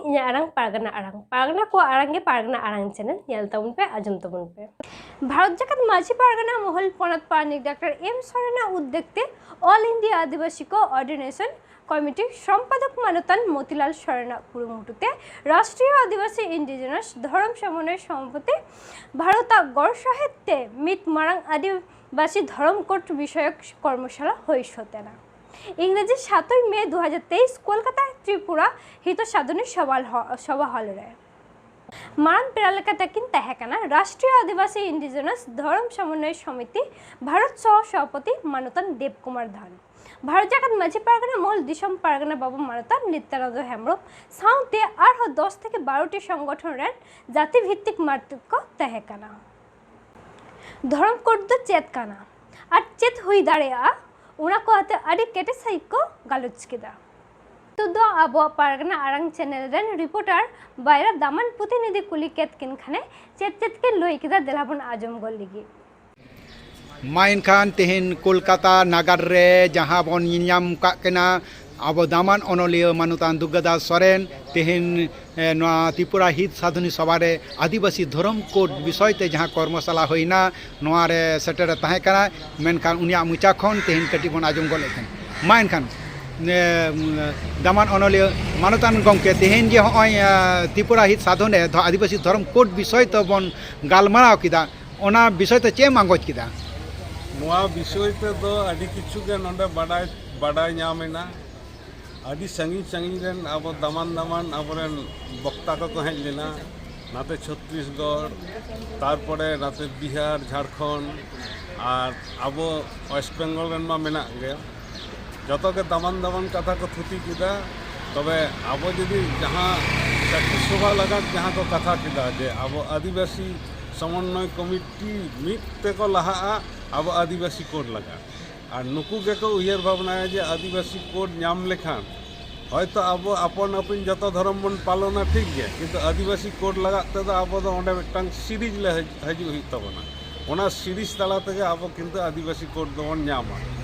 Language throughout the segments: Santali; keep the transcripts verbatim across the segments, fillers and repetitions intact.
ᱤᱧᱟᱹᱜ ᱟᱲᱟᱝ ᱯᱟᱨᱜᱟᱱᱟ ᱟᱲᱟᱝ, ᱯᱟᱨᱜᱟᱱᱟ ᱠᱚᱣᱟᱜ ᱟᱲᱟᱝ ᱜᱮ ᱯᱟᱨᱜᱟᱱᱟ ᱟᱲᱟᱝ ᱪᱮᱱᱮᱞ ᱧᱮᱞ ᱛᱟᱵᱚᱱ ᱯᱮ, ᱟᱸᱡᱚᱢ ᱛᱟᱵᱚᱱ ᱯᱮ᱾ ᱵᱷᱟᱨᱚᱛ ᱡᱟᱠᱟᱛ ᱢᱟᱹᱡᱷᱤ ᱯᱟᱨᱜᱟᱱᱟ ᱢᱚᱦᱚᱞ ᱯᱚᱱᱚᱛ ᱯᱟᱨᱟᱱᱤᱠ ᱰᱟᱠᱛᱟᱨ ᱮᱢ ᱥᱚᱨᱮᱱᱟᱜ ᱩᱫᱽᱫᱮᱜᱽ ᱛᱮ ᱚᱞ ᱤᱱᱰᱤᱭᱟ ᱟᱹᱫᱤᱵᱟᱹᱥᱤ ᱠᱚ ᱚᱨᱰᱤᱱᱮᱥᱚᱱ ᱠᱚᱢᱤᱴᱤ ᱥᱚᱢᱯᱟᱫᱚᱠ ᱢᱟᱱᱚᱛᱟᱱ ᱢᱚᱛᱤᱞᱟᱞ ᱥᱚᱨᱮᱱᱟᱜ ᱠᱩᱨᱩᱢᱩᱴᱩ ᱛᱮ ᱨᱟᱥᱴᱨᱤᱭᱚ ᱟᱹᱫᱤᱵᱟᱹᱥᱤ ᱤᱱᱰᱤᱡᱮᱱᱟᱥ ᱫᱷᱚᱨᱚᱢ ᱥᱚᱢᱚᱱᱚᱭ ᱥᱚᱢᱤᱛᱤ ᱵᱷᱟᱨᱚᱛᱟᱜ ᱜᱚᱲ ᱥᱚᱦᱮᱫ ᱛᱮ ᱢᱤᱫ ᱢᱟᱨᱟᱝ ᱟᱹᱫᱤᱵᱟᱹᱥᱤ ᱫᱷᱚᱨᱚᱢ ᱠᱳᱰ ᱵᱤᱥᱚᱭᱚᱠ ᱠᱚᱨᱢᱚᱥᱟᱞᱟ ᱦᱩᱭ ᱥᱟᱹᱛ ᱮᱱᱟ᱾ ᱤᱝᱨᱮᱡᱤ ᱥᱟᱛᱳᱭ ᱢᱮ ᱫᱩ ᱦᱟᱡᱟᱨ ᱛᱮᱭᱤᱥ, ᱠᱳᱞᱠᱟᱛᱟ, ᱛᱨᱤᱯᱩᱨᱟ ᱦᱤᱛᱚ ᱥᱟᱫᱷᱩᱱᱤ ᱥᱚᱵᱷᱟ ᱦᱚ-, ᱥᱚᱵᱷᱟ ᱦᱚᱞ ᱨᱮ᱾ ᱢᱟᱨᱟᱝ ᱯᱮᱲᱟ ᱞᱮᱠᱟᱛᱮ ᱠᱤᱱ ᱛᱟᱦᱮᱸ ᱠᱟᱱᱟ ᱨᱟᱥᱴᱨᱤᱭᱚ ᱟᱹᱫᱤᱵᱟᱹᱥᱤ ᱤᱱᱰᱤᱡᱮᱱᱟᱥ ᱫᱷᱚᱨᱚᱢ ᱥᱚᱢᱚᱱᱚᱭ ᱥᱚᱢᱤᱛᱤ ᱵᱷᱟᱨᱚᱛ ᱥᱚᱦᱚ ᱥᱚᱵᱷᱟᱯᱚᱛᱤ ᱢᱟᱱᱚᱛᱟᱱ ᱫᱮᱵᱽ ᱠᱩᱢᱟᱨ ᱫᱷᱚᱱ᱾ ᱵᱷᱟᱨᱚᱛ ᱡᱟᱠᱟᱛ ᱢᱟᱹᱡᱷᱤ ᱯᱟᱨᱜᱟᱱᱟ ᱢᱚᱦᱚᱞ ᱫᱤᱥᱚᱢ ᱯᱟᱨᱜᱟᱱᱟ ᱵᱟᱵᱟ ᱢᱟᱱᱚᱛᱟᱱ ᱱᱤᱛᱭᱟᱱᱚᱱᱫᱚ ᱦᱮᱢᱵᱽᱨᱚᱢ ᱥᱟᱶᱛᱮ ᱟᱨᱦᱚᱸ ᱫᱚᱥ ᱛᱷᱮᱠᱮ ᱵᱟᱨᱚ ᱴᱤ ᱥᱚᱝᱜᱚᱴᱷᱚᱱ ᱨᱮᱱ ᱡᱟᱹᱛᱤ ᱵᱷᱤᱛᱛᱤᱠ ᱢᱟᱨᱛᱤᱠ ᱠᱚ ᱛᱟᱦᱮᱸ ᱠᱟᱱᱟ᱾ ᱫᱷᱚᱨᱚᱢ ᱠᱳᱰ ᱫᱚ ᱪᱮᱫ ᱠᱟᱱᱟ ᱟᱨ ᱪᱮᱫ ᱦᱩᱭ ᱫᱟᱲᱮᱭᱟᱜᱼᱟ, ᱚᱱᱟ ᱠᱚ ᱟᱛᱮ ᱟᱹᱰᱤ ᱠᱮᱴᱮᱡ ᱥᱟᱹᱦᱤᱡ ᱠᱚ ᱜᱟᱞᱚᱪ ᱠᱮᱫᱟ᱾ ᱱᱤᱛᱚᱜ ᱫᱚ ᱟᱵᱚᱣᱟᱜ ᱯᱟᱨᱜᱟᱱᱟ ᱟᱲᱟᱝ ᱪᱮᱱᱮᱞ ᱨᱮᱱ ᱨᱤᱯᱳᱨᱴᱟᱨ ᱵᱟᱭᱨᱟ ᱫᱟᱢᱟᱱ ᱯᱨᱚᱛᱤᱱᱤᱫᱷᱤ ᱠᱩᱞᱤ ᱠᱮᱫ ᱠᱤᱱ ᱠᱷᱟᱱᱮ ᱪᱮᱫ ᱪᱮᱫ ᱠᱤᱱ ᱞᱟᱹᱭ ᱠᱮᱫᱟ, ᱫᱮᱞᱟ ᱵᱚᱱ ᱟᱸᱡᱚᱢ ᱜᱚᱫ ᱞᱮᱜᱮ᱾ ᱢᱟ ᱮᱱᱠᱷᱟᱱ ᱛᱮᱦᱮᱧ ᱠᱳᱞᱠᱟᱛᱟ ᱱᱟᱜᱟᱨ ᱨᱮ ᱡᱟᱦᱟᱸ ᱵᱚᱱ ᱧᱮᱞᱧᱟᱢ ᱠᱟᱜ ᱠᱟᱱᱟ, ᱟᱵᱚ ᱫᱟᱢᱟᱱ ᱚᱱᱚᱞᱤᱭᱟᱹ ᱢᱟᱱᱚᱛᱟᱱ ᱫᱩᱨᱜᱟᱫᱟᱥ ᱥᱚᱨᱮᱱ ᱛᱮᱦᱮᱧ, ᱮ, ᱱᱚᱣᱟ ᱛᱨᱤᱯᱩᱨᱟ ᱦᱤᱛ ᱥᱟᱫᱷᱩᱱᱤ ᱥᱚᱵᱷᱟ ᱨᱮ ᱟᱹᱫᱤᱵᱟᱹᱥᱤ ᱫᱷᱚᱨᱚᱢ ᱠᱳᱰ ᱵᱤᱥᱚᱭ ᱛᱮ ᱡᱟᱦᱟᱸ ᱠᱚᱨᱢᱚᱥᱟᱞᱟ ᱦᱩᱭᱱᱟ, ᱱᱚᱣᱟ ᱨᱮ ᱥᱮᱴᱮᱨ ᱮ ᱛᱟᱦᱮᱸ ᱠᱟᱱᱟ᱾ ᱢᱮᱱᱠᱷᱟᱱ ᱩᱱᱤᱭᱟᱜ ᱢᱚᱪᱟ ᱠᱷᱚᱱ ᱛᱮᱦᱮᱧ ᱠᱟᱹᱴᱤᱡ ᱵᱚᱱ ᱟᱸᱡᱚᱢ ᱜᱚᱫ ᱞᱮᱫ ᱠᱷᱟᱱ᱾ ᱢᱟ ᱮᱱᱠᱷᱟᱱ, ᱮ, ᱫᱟᱢᱟᱱ ᱚᱱᱚᱞᱤᱭᱟᱹ ᱢᱟᱱᱚᱛᱟᱱ ᱜᱚᱢᱠᱮ, ᱛᱮᱦᱮᱧ ᱡᱮ ᱦᱚᱸᱜᱼᱚᱭ, ᱮ, ᱛᱨᱤᱯᱩᱨᱟ ᱦᱤᱛ ᱥᱟᱫᱷᱚᱱ ᱨᱮ ᱫᱚ ᱟᱹᱫᱤᱵᱟᱹᱥᱤ ᱫᱷᱚᱨᱚᱢ ᱠᱳᱰ ᱵᱤᱥᱚᱭ ᱛᱮᱵᱚᱱ ᱜᱟᱞᱢᱟᱨᱟᱣ ᱠᱮᱫᱟ, ᱚᱱᱟ ᱵᱤᱥᱚᱭ ᱛᱮ ᱪᱮᱫ ᱮᱢ ᱟᱸᱜᱚᱪ ᱠᱮᱫᱟ? ᱱᱚᱣᱟ ᱵᱤᱥᱚᱭ ᱛᱮᱫᱚ ᱟᱹᱰᱤ ᱠᱤᱪᱷᱩ ᱜᱮ ᱱᱚᱰᱮ ᱵᱟᱰᱟᱭ, ᱵᱟᱰᱟᱭ ᱧᱟᱢ ᱮᱱᱟ᱾ ᱟᱹᱰᱤ ᱥᱟᱺᱜᱤᱧ ᱥᱟᱺᱜᱤᱧ ᱨᱮᱱ ᱟᱵᱚ ᱫᱟᱢᱟᱱ ᱫᱟᱢᱟᱱ ᱟᱵᱚᱨᱮᱱ ᱵᱚᱠᱛᱟ ᱠᱚᱠᱚ ᱦᱮᱡ ᱞᱮᱱᱟ, ᱱᱟᱛᱮ ᱪᱷᱚᱛᱨᱤᱥᱜᱚᱲ, ᱛᱟᱨᱯᱚᱨᱮ ᱱᱟᱛᱮ ᱵᱤᱦᱟᱨ, ᱡᱷᱟᱲᱠᱷᱚᱸᱰ, ᱟᱨ ᱟᱵᱚ ᱳᱭᱮᱥᱴ ᱵᱮᱝᱜᱚᱞ ᱨᱮᱱ ᱢᱟ ᱢᱮᱱᱟᱜ ᱜᱮ᱾ ᱡᱚᱛᱚ ᱜᱮ ᱫᱟᱢᱟᱱ ᱫᱟᱢᱟᱱ ᱠᱟᱛᱷᱟ ᱠᱚ ᱛᱷᱩᱛᱤ ᱠᱮᱫᱟ᱾ ᱛᱚᱵᱮ ᱟᱵᱚ ᱡᱩᱫᱤ ᱡᱟᱦᱟᱸ ᱥᱟᱹᱠᱷᱤ ᱥᱚᱵᱷᱟ ᱞᱟᱜᱟᱫ ᱡᱟᱦᱟᱸ ᱠᱚ ᱠᱟᱛᱷᱟ ᱠᱮᱫᱟ ᱡᱮ ᱟᱵᱚ ᱟᱹᱫᱤᱵᱟᱹᱥᱤ ᱥᱚᱢᱚᱱᱱᱚᱭ ᱠᱚᱢᱤᱴᱤ ᱢᱤᱫ ᱛᱮᱠᱚ ᱞᱟᱦᱟᱜᱼᱟ, ᱟᱵᱚ ᱟᱹᱫᱤᱵᱟᱹᱥᱤ ᱠᱳᱰ ᱞᱟᱜᱟᱫ᱾ ᱟᱨ ᱱᱩᱠᱩ ᱜᱮᱠᱚ ᱩᱭᱦᱟᱹᱨ ᱵᱷᱟᱵᱽᱱᱟᱭᱟ ᱡᱮ ᱟᱹᱫᱤᱵᱟᱹᱥᱤ ᱠᱳᱰ ᱧᱟᱢ ᱞᱮᱠᱷᱟᱱ ᱦᱚᱭᱛᱚ ᱟᱵᱚ ᱟᱯᱚᱱ ᱟᱹᱯᱤᱱ ᱡᱚᱛᱚ ᱫᱷᱚᱨᱚᱢ ᱵᱚᱱ ᱯᱟᱞᱚᱱᱟ, ᱴᱷᱤᱠ ᱜᱮᱭᱟ, ᱠᱤᱱᱛᱩ ᱟᱹᱫᱤᱵᱟᱹᱥᱤ ᱠᱳᱰ ᱞᱟᱜᱟᱫ ᱛᱮᱫᱚ ᱟᱵᱚ ᱫᱚ ᱚᱸᱰᱮ ᱢᱤᱫᱴᱟᱝ ᱥᱤᱨᱤᱡᱽ ᱞᱮ ᱦᱤᱡ-, ᱦᱤᱡᱩᱜ ᱦᱩᱭᱩᱜ ᱛᱟᱵᱚᱱᱟ᱾ ᱚᱱᱟ ᱥᱤᱨᱤᱡᱽ ᱛᱟᱞᱟ ᱛᱮᱜᱮ ᱟᱵᱚ ᱠᱤᱱᱛᱩ ᱟᱹᱫᱤᱵᱟᱹᱥᱤ ᱠᱳᱰ ᱫᱚᱵᱚᱱ ᱧᱟᱢᱟ᱾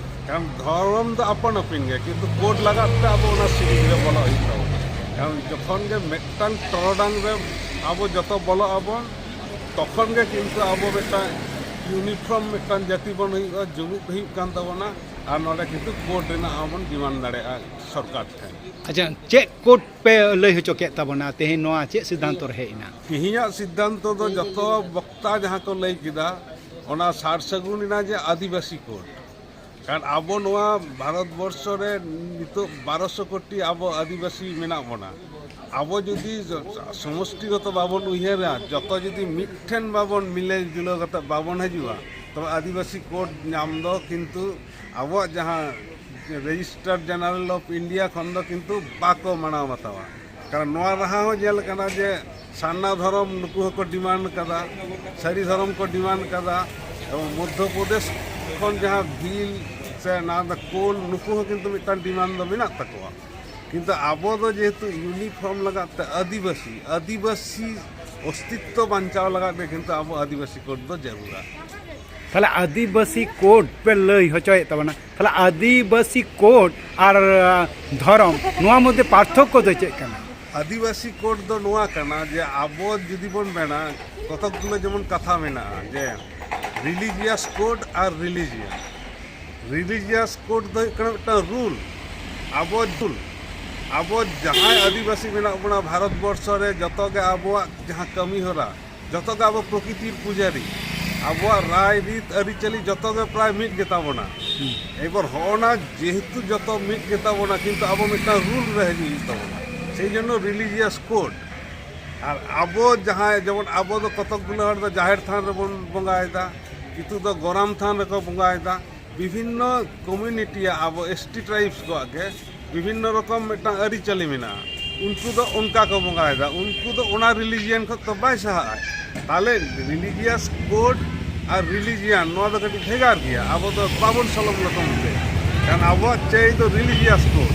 ᱠᱟᱨᱚᱱ ᱫᱷᱚᱨᱚᱢ ᱫᱚ ᱟᱯᱚᱱ ᱟᱹᱯᱤᱱ ᱜᱮ, ᱠᱤᱱᱛᱩ ᱠᱳᱰ ᱞᱟᱜᱟᱫ ᱛᱮ ᱟᱵᱚ ᱚᱱᱟ ᱥᱤᱨᱤᱡᱽ ᱨᱮ ᱵᱚᱞᱚ ᱦᱩᱭᱩᱜ ᱛᱟᱵᱚᱱᱟ᱾ ᱠᱟᱨᱚᱱ ᱡᱚᱠᱷᱚᱱ ᱜᱮ ᱢᱤᱫᱴᱟᱝ ᱴᱚᱨᱚᱰᱟᱝ ᱨᱮ ᱟᱵᱚ ᱡᱚᱛᱚ ᱵᱚᱞᱚᱜ ᱟᱵᱚᱱ, ᱛᱚᱠᱷᱚᱱ ᱜᱮ ᱠᱤᱱᱛᱩ ᱟᱵᱚ ᱢᱤᱫᱴᱟᱝ ᱤᱭᱩᱱᱤᱯᱷᱚᱨᱢ ᱢᱤᱫᱴᱟᱝ ᱡᱟᱹᱛᱤ ᱵᱚᱱ ᱦᱩᱭᱩᱜᱼᱟ, ᱡᱩᱢᱤᱫ ᱦᱩᱭᱩᱜ ᱠᱟᱱ ᱛᱟᱵᱚᱱᱟ᱾ ᱟᱨ ᱱᱚᱰᱮ ᱠᱤᱱᱛᱩ ᱠᱳᱰ ᱨᱮᱱᱟᱜ ᱦᱚᱸᱵᱚᱱ ᱰᱤᱢᱟᱱᱰ ᱫᱟᱲᱮᱭᱟᱜᱼᱟ ᱥᱚᱨᱠᱟᱨ ᱴᱷᱮᱱ᱾ ᱟᱪᱪᱷᱟ, ᱪᱮᱫ ᱠᱳᱰ ᱯᱮ ᱞᱟᱹᱭ ᱦᱚᱪᱚ ᱠᱮᱫ ᱛᱟᱵᱚᱱᱟ? ᱛᱮᱦᱮᱧ ᱱᱚᱣᱟ ᱪᱮᱫ ᱥᱤᱫᱽᱫᱷᱟᱱᱛᱚ ᱨᱮ ᱦᱮᱡ ᱮᱱᱟ? ᱛᱮᱦᱮᱧᱟᱜ ᱥᱤᱫᱽᱫᱷᱟᱱᱛᱚ ᱫᱚ ᱡᱚᱛᱚ ᱵᱚᱠᱛᱟ ᱡᱟᱦᱟᱸ ᱠᱚ ᱞᱟᱹᱭ ᱠᱮᱫᱟ, ᱚᱱᱟ ᱥᱟᱨ ᱥᱟᱹᱜᱩᱱ ᱮᱱᱟ ᱡᱮ ᱟᱹᱫᱤᱵᱟᱹᱥᱤ ᱠᱳᱰ᱾ ᱠᱟᱨᱚᱱ ᱟᱵᱚ ᱱᱚᱣᱟ ᱵᱷᱟᱨᱚᱛ ᱵᱚᱨᱥᱚ ᱨᱮ ᱱᱤᱛᱚᱜ ᱵᱟᱨᱚᱥᱚ ᱠᱳᱴᱤ ᱟᱵᱚ ᱟᱹᱫᱤᱵᱟᱹᱥᱤ ᱢᱮᱱᱟᱜ ᱵᱚᱱᱟ᱾ ᱟᱵᱚ ᱡᱩᱫᱤ ᱥᱚᱢᱚᱥᱴᱤᱜᱚᱛᱚ ᱵᱟᱵᱚᱱ ᱩᱭᱦᱟᱹᱨᱟ, ᱡᱚᱛᱚ ᱡᱩᱫᱤ ᱢᱤᱫᱴᱷᱮᱱ ᱵᱟᱵᱚᱱ ᱢᱤᱞᱟᱹ ᱡᱩᱞᱟᱹᱣ ᱠᱟᱛᱮ ᱵᱟᱵᱚᱱ ᱦᱤᱡᱩᱜᱼᱟ, ᱛᱚᱵᱮ ᱟᱹᱫᱤᱵᱟᱹᱥᱤ ᱠᱳᱰ ᱧᱟᱢ ᱫᱚ ᱠᱤᱱᱛᱩ ᱟᱵᱚᱣᱟᱜ ᱡᱟᱦᱟᱸ ᱨᱮᱡᱤᱥᱴᱟᱨ ᱡᱮᱱᱟᱨᱮᱞ ᱚᱯᱷ ᱤᱱᱰᱤᱭᱟ ᱠᱷᱚᱱ ᱫᱚ ᱠᱤᱱᱛᱩ ᱵᱟᱠᱚ ᱢᱟᱱᱟᱣ ᱵᱟᱛᱟᱣᱟ᱾ ᱠᱟᱨᱚᱱ ᱱᱚᱣᱟ ᱞᱟᱦᱟ ᱦᱚᱸ ᱧᱮᱞ ᱠᱟᱱᱟ ᱡᱮ ᱥᱟᱨᱱᱟ ᱫᱷᱚᱨᱚᱢ ᱱᱩᱠᱩ ᱦᱚᱸᱠᱚ ᱰᱤᱢᱟᱱᱰ ᱠᱟᱫᱟ, ᱥᱟᱹᱨᱤ ᱫᱷᱚᱨᱚᱢ ᱠᱚ ᱰᱤᱢᱟᱱᱰ ᱠᱟᱫᱟ, ᱮᱵᱚᱝ ᱢᱚᱫᱽᱫᱷᱚ ᱯᱨᱚᱫᱮᱥ ᱠᱷᱚᱱ ᱡᱟᱦᱟᱸ ᱵᱷᱤᱞ ᱥᱮ ᱱᱟᱣᱟ ᱫᱚ ᱠᱳᱞ, ᱱᱩᱠᱩ ᱦᱚᱸ ᱠᱤᱱᱛᱩ ᱢᱤᱫᱴᱟᱝ ᱰᱤᱢᱟᱱᱰ ᱫᱚ ᱢᱮᱱᱟᱜ ᱛᱟᱠᱚᱣᱟ᱾ ᱠᱤᱱᱛᱩ ᱟᱵᱚ ᱫᱚ ᱡᱮᱦᱮᱛᱩ ᱤᱭᱩᱱᱤᱯᱷᱚᱨᱢ ᱞᱟᱜᱟᱫ ᱛᱮ ᱟᱹᱫᱤᱵᱟᱹᱥᱤ, ᱟᱹᱫᱤᱵᱟᱹᱥᱤ ᱚᱥᱛᱤᱛᱛᱚ ᱵᱟᱧᱪᱟᱣ ᱞᱟᱜᱟᱫ ᱜᱮ ᱠᱤᱱᱛᱩ ᱟᱵᱚ ᱟᱹᱫᱤᱵᱟᱹᱥᱤ ᱠᱳᱰ ᱫᱚ ᱡᱟᱹᱨᱩᱲᱟ᱾ ᱛᱟᱦᱞᱮ ᱟᱹᱫᱤᱵᱟᱹᱥᱤ ᱠᱳᱰ ᱯᱮ ᱞᱟᱹᱭ ᱦᱚᱪᱚᱭᱮᱫ ᱛᱟᱵᱚᱱᱟ, ᱛᱟᱦᱞᱮ ᱟᱹᱫᱤᱵᱟᱹᱥᱤ ᱠᱳᱰ ᱟᱨ, ᱟᱸ, ᱫᱷᱚᱨᱚᱢ, ᱱᱚᱣᱟ ᱢᱚᱫᱽᱫᱷᱮ ᱯᱟᱨᱛᱷᱚᱠᱠᱚ ᱫᱚ ᱪᱮᱫ ᱠᱟᱱᱟ? ᱟᱹᱫᱤᱵᱟᱹᱥᱤ ᱠᱳᱰ ᱫᱚ ᱱᱚᱣᱟ ᱠᱟᱱᱟ ᱡᱮ ᱟᱵᱚ ᱡᱩᱫᱤ ᱵᱚᱱ ᱢᱮᱱᱟ, ᱠᱚᱛᱚᱠ ᱜᱩᱞᱳ ᱡᱮᱢᱚᱱ ᱠᱟᱛᱷᱟ ᱢᱮᱱᱟᱜᱼᱟ ᱡᱮ ᱨᱤᱞᱤᱡᱤᱭᱟᱥ ᱠᱳᱰ ᱟᱨ ᱨᱤᱞᱤᱡᱤᱭᱟᱱ᱾ ᱨᱤᱞᱤᱡᱤᱭᱟᱥ ᱠᱳᱰ ᱫᱚ ᱦᱩᱭᱩᱜ ᱠᱟᱱᱟ ᱢᱤᱫᱴᱟᱝ ᱨᱩᱞ᱾ ᱟᱵᱚ, ᱟᱵᱚ ᱡᱟᱦᱟᱸᱭ ᱟᱹᱫᱤᱵᱟᱹᱥᱤ ᱢᱮᱱᱟᱜ ᱵᱚᱱᱟ ᱵᱷᱟᱨᱚᱛ ᱵᱚᱨᱥᱚ ᱨᱮ, ᱡᱚᱛᱚ ᱜᱮ ᱟᱵᱚᱣᱟᱜ ᱡᱟᱦᱟᱸ ᱠᱟᱹᱢᱤ ᱦᱚᱨᱟ, ᱡᱚᱛᱚ ᱜᱮ ᱟᱵᱚ ᱯᱨᱚᱠᱤᱛᱤᱨ ᱯᱩᱡᱟᱨᱤ᱾ ᱟᱵᱚᱣᱟᱜ ᱨᱟᱭ ᱨᱤᱛ ᱟᱹᱨᱤᱪᱟᱹᱞᱤ ᱡᱚᱛᱚ ᱜᱮ ᱯᱨᱟᱭ ᱢᱤᱫ ᱜᱮᱛᱟ ᱵᱚᱱᱟ᱾ ᱮᱵᱟᱨ ᱦᱚᱸᱜᱼᱚ ᱱᱟ ᱡᱮᱦᱮᱛᱩ ᱡᱚᱛᱚ ᱢᱤᱫ ᱜᱮᱛᱟ ᱵᱚᱱᱟ, ᱠᱤᱱᱛᱩ ᱟᱵᱚ ᱢᱤᱫᱴᱟᱝ ᱨᱩᱞ ᱨᱮ ᱦᱤᱡᱩᱜ ᱦᱩᱭᱩᱜ ᱛᱟᱵᱚᱱᱟ᱾ ᱥᱮᱭ ᱡᱚᱱᱱᱚ ᱨᱤᱞᱤᱡᱤᱭᱟᱥ ᱠᱳᱰ᱾ ᱟᱨ ᱟᱵᱚ ᱡᱟᱦᱟᱸᱭ, ᱡᱮᱢᱚᱱ ᱟᱵᱚ ᱫᱚ ᱠᱚᱛᱚᱠ ᱜᱩᱞᱟᱹ ᱦᱚᱲ ᱫᱚ ᱡᱟᱦᱮᱨ ᱛᱷᱟᱱ ᱨᱮᱵᱚᱱ ᱵᱚᱸᱜᱟᱭᱮᱫᱟ, ᱠᱤᱪᱷᱩ ᱫᱚ ᱜᱚᱨᱟᱢ ᱛᱷᱟᱱ ᱨᱮᱠᱚ ᱵᱚᱸᱜᱟᱭᱮᱫᱟ᱾ ᱵᱤᱵᱷᱤᱱᱱᱚ ᱠᱚᱢᱤᱭᱩᱱᱤᱴᱤᱭᱟᱜ, ᱟᱵᱚ ᱮᱥ ᱴᱤ ᱴᱨᱟᱭᱤᱵᱥ ᱠᱚᱣᱟᱜ ᱜᱮ ᱵᱤᱵᱷᱤᱱᱱᱚ ᱨᱚᱠᱚᱢ ᱢᱤᱫᱴᱟᱝ ᱟᱹᱨᱤᱪᱟᱹᱞᱤ ᱢᱮᱱᱟᱜᱼᱟ᱾ ᱩᱱᱠᱩ ᱫᱚ ᱚᱱᱠᱟ ᱠᱚ ᱵᱚᱸᱜᱟᱭᱮᱫᱟ, ᱩᱱᱠᱩ ᱫᱚ ᱚᱱᱟ ᱨᱤᱞᱤᱡᱤᱭᱟᱱ ᱠᱷᱚᱱ ᱛᱚ ᱵᱟᱭ ᱥᱟᱦᱟᱜᱼᱟᱭ᱾ ᱛᱟᱦᱞᱮ ᱨᱤᱞᱤᱡᱤᱭᱟᱥ ᱠᱳᱰ ᱟᱨ ᱨᱤᱞᱤᱡᱤᱭᱟᱱ, ᱱᱚᱣᱟ ᱫᱚ ᱠᱟᱹᱴᱤᱡ ᱵᱷᱮᱜᱟᱨ ᱜᱮᱭᱟ᱾ ᱟᱵᱚ ᱫᱚ ᱵᱟᱵᱚᱱ ᱥᱚᱞᱚᱝ ᱞᱚᱴᱚᱢ ᱛᱮ, ᱠᱟᱨᱚᱱ ᱟᱵᱚᱣᱟᱜ ᱪᱟᱹᱭ ᱫᱚ ᱨᱤᱞᱤᱡᱤᱭᱟᱥ ᱠᱳᱰ᱾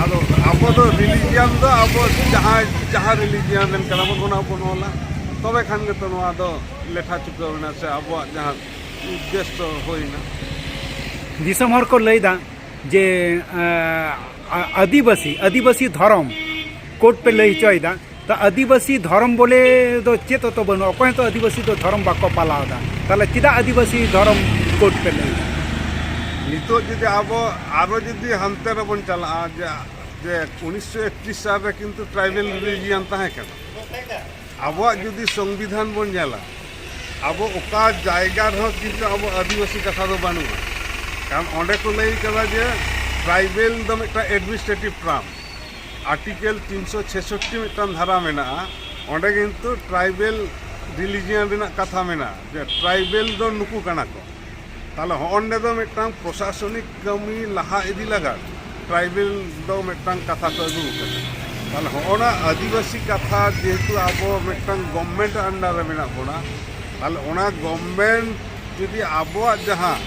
ᱟᱫᱚ ᱟᱵᱚ ᱫᱚ ᱨᱤᱞᱤᱡᱤᱭᱟᱱ ᱫᱚ ᱟᱵᱚ ᱡᱟᱦᱟᱸ, ᱡᱟᱦᱟᱸ ᱨᱤᱞᱤᱡᱤᱭᱟᱱ ᱨᱮᱱ ᱠᱟᱱᱟ ᱵᱚᱱ, ᱚᱱᱟ ᱵᱚᱱ ᱚᱞᱟ, ᱛᱚᱵᱮ ᱠᱷᱟᱱ ᱜᱮᱛᱚ ᱱᱚᱣᱟ ᱫᱚ ᱞᱮᱠᱷᱟ ᱪᱩᱠᱟᱹᱣ ᱮᱱᱟ ᱥᱮ ᱟᱵᱚᱣᱟᱜ ᱡᱟᱦᱟᱸ ᱩᱫᱽᱫᱮᱥᱥᱚ ᱦᱩᱭᱱᱟ᱾ ᱫᱤᱥᱚᱢ ᱦᱚᱲ ᱠᱚ ᱞᱟᱹᱭᱫᱟ ᱡᱮ, ᱟᱸ, ᱟ-, ᱟᱹᱫᱤᱵᱟᱹᱥᱤ, ᱟᱹᱫᱤᱵᱟᱹᱥᱤ ᱫᱷᱚᱨᱚᱢ ᱠᱳᱰ ᱯᱮ ᱞᱟᱹᱭ ᱦᱚᱪᱚᱭᱮᱫᱟ, ᱛᱚ ᱟᱹᱫᱤᱵᱟᱹᱥᱤ ᱫᱷᱚᱨᱚᱢ ᱵᱚᱞᱮ ᱫᱚ ᱪᱮᱫ ᱦᱚᱸᱛᱚ ᱵᱟᱹᱱᱩᱜᱼᱟ, ᱚᱠᱚᱭ ᱦᱚᱸᱛᱚ ᱟᱹᱫᱤᱵᱟᱹᱥᱤ ᱫᱚ ᱫᱷᱚᱨᱚᱢ ᱵᱟᱠᱚ ᱯᱟᱞᱟᱣ ᱮᱫᱟ, ᱛᱟᱦᱚᱞᱮ ᱪᱮᱫᱟᱜ ᱟᱹᱫᱤᱵᱟᱹᱥᱤ ᱫᱷᱚᱨᱚᱢ ᱠᱳᱰ ᱯᱮ ᱞᱟᱹᱭ ᱮᱫᱟ? ᱱᱤᱛᱚᱜ ᱡᱩᱫᱤ ᱟᱵᱚ ᱟᱨᱚ ᱡᱩᱫᱤ ᱦᱟᱱᱛᱮ ᱨᱮᱵᱚᱱ ᱪᱟᱞᱟᱜᱼᱟ, ᱡᱮ, ᱡᱮ ᱩᱱᱤᱥᱥᱚ ᱮᱠᱛᱨᱤᱥ ᱥᱟᱞ ᱨᱮ ᱠᱤᱱᱛᱩ ᱴᱨᱟᱭᱵᱮᱞ ᱨᱤᱞᱤᱡᱤᱭᱟᱱ ᱛᱟᱦᱮᱸ ᱠᱟᱱᱟ᱾ ᱟᱵᱚᱣᱟᱜ ᱡᱩᱫᱤ ᱥᱚᱝᱵᱤᱫᱷᱟᱱ ᱵᱚᱱ ᱧᱮᱞᱟ, ᱟᱵᱚ ᱚᱠᱟ ᱡᱟᱭᱜᱟ ᱨᱮᱦᱚᱸ ᱠᱤᱱᱛᱩ ᱟᱵᱚ ᱟᱹᱫᱤᱵᱟᱹᱥᱤ ᱠᱟᱛᱷᱟ ᱫᱚ ᱵᱟᱹᱱᱩᱜᱼᱟ᱾ ᱠᱟᱨᱚᱱ ᱚᱸᱰᱮ ᱠᱚ ᱞᱟᱹᱭ ᱠᱟᱫᱟ ᱡᱮ ᱴᱨᱟᱭᱵᱮᱞ ᱫᱚ ᱢᱤᱫᱴᱟᱝ ᱮᱰᱢᱤᱱᱤᱥᱴᱨᱮᱴᱤᱵᱷ ᱴᱟᱨᱢ, ᱟᱨᱴᱤᱠᱮᱞ ᱛᱤᱱᱥᱚ ᱪᱷᱮᱥᱚᱴᱴᱤ ᱢᱤᱫᱴᱟᱝ ᱫᱷᱟᱨᱟ ᱢᱮᱱᱟᱜᱼᱟ, ᱚᱸᱰᱮ ᱠᱤᱱᱛᱩ ᱴᱨᱟᱭᱵᱮᱞ ᱨᱤᱞᱤᱡᱤᱭᱟᱱ ᱨᱮᱱᱟᱜ ᱠᱟᱛᱷᱟ ᱢᱮᱱᱟᱜᱼᱟ, ᱡᱮ ᱴᱨᱟᱭᱵᱮᱞ ᱫᱚ ᱱᱩᱠᱩ ᱠᱟᱱᱟ ᱠᱚ᱾ ᱛᱟᱦᱚᱞᱮ ᱦᱚᱸᱜᱼᱚ ᱱᱚᱰᱮ ᱫᱚ ᱢᱤᱫᱴᱟᱝ ᱯᱨᱚᱥᱟᱥᱚᱱᱤᱠ ᱠᱟᱹᱢᱤ ᱞᱟᱦᱟ ᱤᱫᱤ ᱞᱟᱜᱟᱫ ᱴᱨᱟᱭᱵᱮᱞ ᱫᱚ ᱢᱤᱫᱴᱟᱝ ᱠᱟᱛᱷᱟ ᱠᱚ ᱟᱹᱜᱩ ᱟᱠᱟᱫᱟ᱾ ᱛᱟᱦᱚᱞᱮ ᱦᱚᱸᱜᱼᱚ ᱱᱟ ᱟᱹᱫᱤᱵᱟᱹᱥᱤ ᱠᱟᱛᱷᱟ ᱡᱮᱦᱮᱛᱩ ᱟᱵᱚ ᱢᱤᱫᱴᱟᱝ ᱜᱚᱵᱷᱢᱮᱱᱴ ᱟᱱᱰᱟᱨ ᱨᱮ ᱢᱮᱱᱟᱜ ᱵᱚᱱᱟ, ᱛᱟᱦᱚᱞᱮ ᱚᱱᱟ ᱜᱚᱵᱷᱢᱮᱱᱴ ᱡᱩᱫᱤ ᱟᱵᱚᱣᱟᱜ ᱡᱟᱦᱟᱸ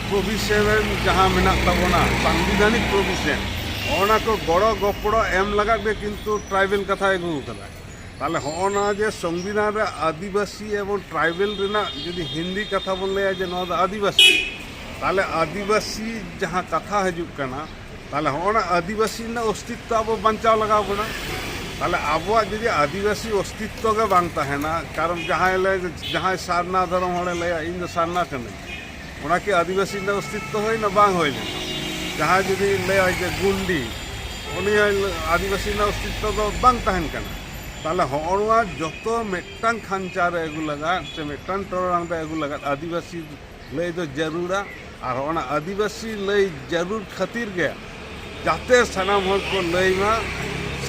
ᱯᱨᱚᱵᱷᱤᱥᱚᱱ ᱡᱟᱦᱟᱸ ᱢᱮᱱᱟᱜ ᱛᱟᱵᱚᱱᱟ, ᱥᱟᱝᱵᱤᱫᱷᱟᱱᱤᱠ ᱯᱨᱚᱵᱷᱤᱥᱚᱱ, ᱚᱱᱟ ᱠᱚ ᱜᱚᱲᱚ ᱜᱚᱯᱚᱲᱚ ᱮᱢ ᱞᱟᱜᱟᱫ ᱜᱮ ᱠᱤᱱᱛᱩ ᱴᱨᱟᱭᱵᱮᱞ ᱠᱟᱛᱷᱟᱭ ᱟᱹᱜᱩ ᱟᱠᱟᱫᱟ᱾ ᱛᱟᱦᱚᱞᱮ ᱦᱚᱸᱜᱼᱚ ᱱᱟ ᱡᱮ ᱥᱚᱝᱵᱤᱫᱷᱟᱱ ᱨᱮ ᱟᱹᱫᱤᱵᱟᱹᱥᱤ ᱮᱵᱚᱝ ᱴᱨᱟᱭᱵᱮᱞ ᱨᱮᱱᱟᱜ ᱡᱩᱫᱤ ᱦᱤᱱᱫᱤ ᱠᱟᱛᱷᱟ ᱵᱚᱱ ᱞᱟᱹᱭᱟ ᱡᱮ ᱱᱚᱣᱟ ᱫᱚ ᱟᱹᱫᱤᱵᱟᱹᱥᱤ, ᱛᱟᱦᱚᱞᱮ ᱟᱹᱫᱤᱵᱟᱹᱥᱤ ᱡᱟᱦᱟᱸ ᱠᱟᱛᱷᱟ ᱦᱤᱡᱩᱜ ᱠᱟᱱᱟ, ᱛᱟᱦᱚᱞᱮ ᱦᱚᱸᱜᱼᱚ ᱱᱟ ᱟᱹᱫᱤᱵᱟᱹᱥᱤ ᱨᱮᱱᱟᱜ ᱚᱥᱛᱤᱛᱛᱚ ᱟᱵᱚ ᱵᱟᱧᱪᱟᱣ ᱞᱟᱜᱟᱣ ᱵᱚᱱᱟ᱾ ᱛᱟᱦᱚᱞᱮ ᱟᱵᱚᱣᱟᱜ ᱡᱩᱫᱤ ᱟᱹᱫᱤᱵᱟᱹᱥᱤ ᱚᱥᱛᱤᱛᱛᱚ ᱜᱮ ᱵᱟᱝ ᱛᱟᱦᱮᱱᱟ, ᱠᱟᱨᱚᱱ ᱡᱟᱦᱟᱸᱭ ᱞᱟᱹᱭ, ᱡᱟᱦᱟᱸᱭ ᱥᱟᱨᱱᱟ ᱫᱷᱚᱨᱚᱢ ᱦᱚᱲᱮ ᱞᱟᱹᱭᱟ, "ᱤᱧ ᱫᱚ ᱥᱟᱨᱱᱟ ᱠᱟᱹᱱᱟᱹᱧ", ᱚᱱᱟ ᱠᱤ ᱟᱹᱫᱤᱵᱟᱹᱥᱤ ᱨᱮᱱᱟᱜ ᱚᱥᱛᱤᱛᱛᱚ ᱦᱩᱭᱱᱟ? ᱵᱟᱝ ᱦᱩᱭ ᱞᱮᱱᱟ᱾ ᱡᱟᱦᱟᱸᱭ ᱡᱩᱫᱤ ᱞᱟᱹᱭᱟᱭ ᱡᱮ ᱜᱩᱱᱰᱤ, ᱩᱱᱤ ᱦᱚᱸ ᱟᱹᱫᱤᱵᱟᱹᱥᱤ ᱨᱮᱱᱟᱜ ᱚᱥᱛᱤᱛᱛᱚ ᱫᱚ ᱵᱟᱝ ᱛᱟᱦᱮᱱ ᱠᱟᱱᱟ᱾ ᱛᱟᱦᱚᱞᱮ ᱦᱚᱸᱜᱼᱚ ᱱᱚᱣᱟ ᱡᱚᱛᱚ ᱢᱤᱫᱴᱟᱝ ᱠᱷᱟᱧᱪᱟ ᱨᱮ ᱟᱹᱜᱩ ᱞᱟᱜᱟᱫ ᱥᱮ ᱢᱤᱫᱴᱟᱝ ᱴᱚᱨᱚᱰᱟᱝ ᱨᱮ ᱟᱹᱜᱩ ᱞᱟᱜᱟᱫ ᱟᱹᱫᱤᱵᱟᱹᱥᱤ ᱞᱟᱹᱭ ᱫᱚ ᱡᱟᱹᱨᱩᱲᱟ᱾ ᱟᱨ ᱚᱱᱟ ᱟᱹᱫᱤᱵᱟᱹᱥᱤ ᱞᱟᱹᱭ ᱡᱟᱹᱨᱩᱲ ᱠᱷᱟᱹᱛᱤᱨ ᱜᱮ ᱡᱟᱛᱮ ᱥᱟᱱᱟᱢ ᱦᱚᱲ ᱠᱚ ᱞᱟᱹᱭ ᱢᱟ,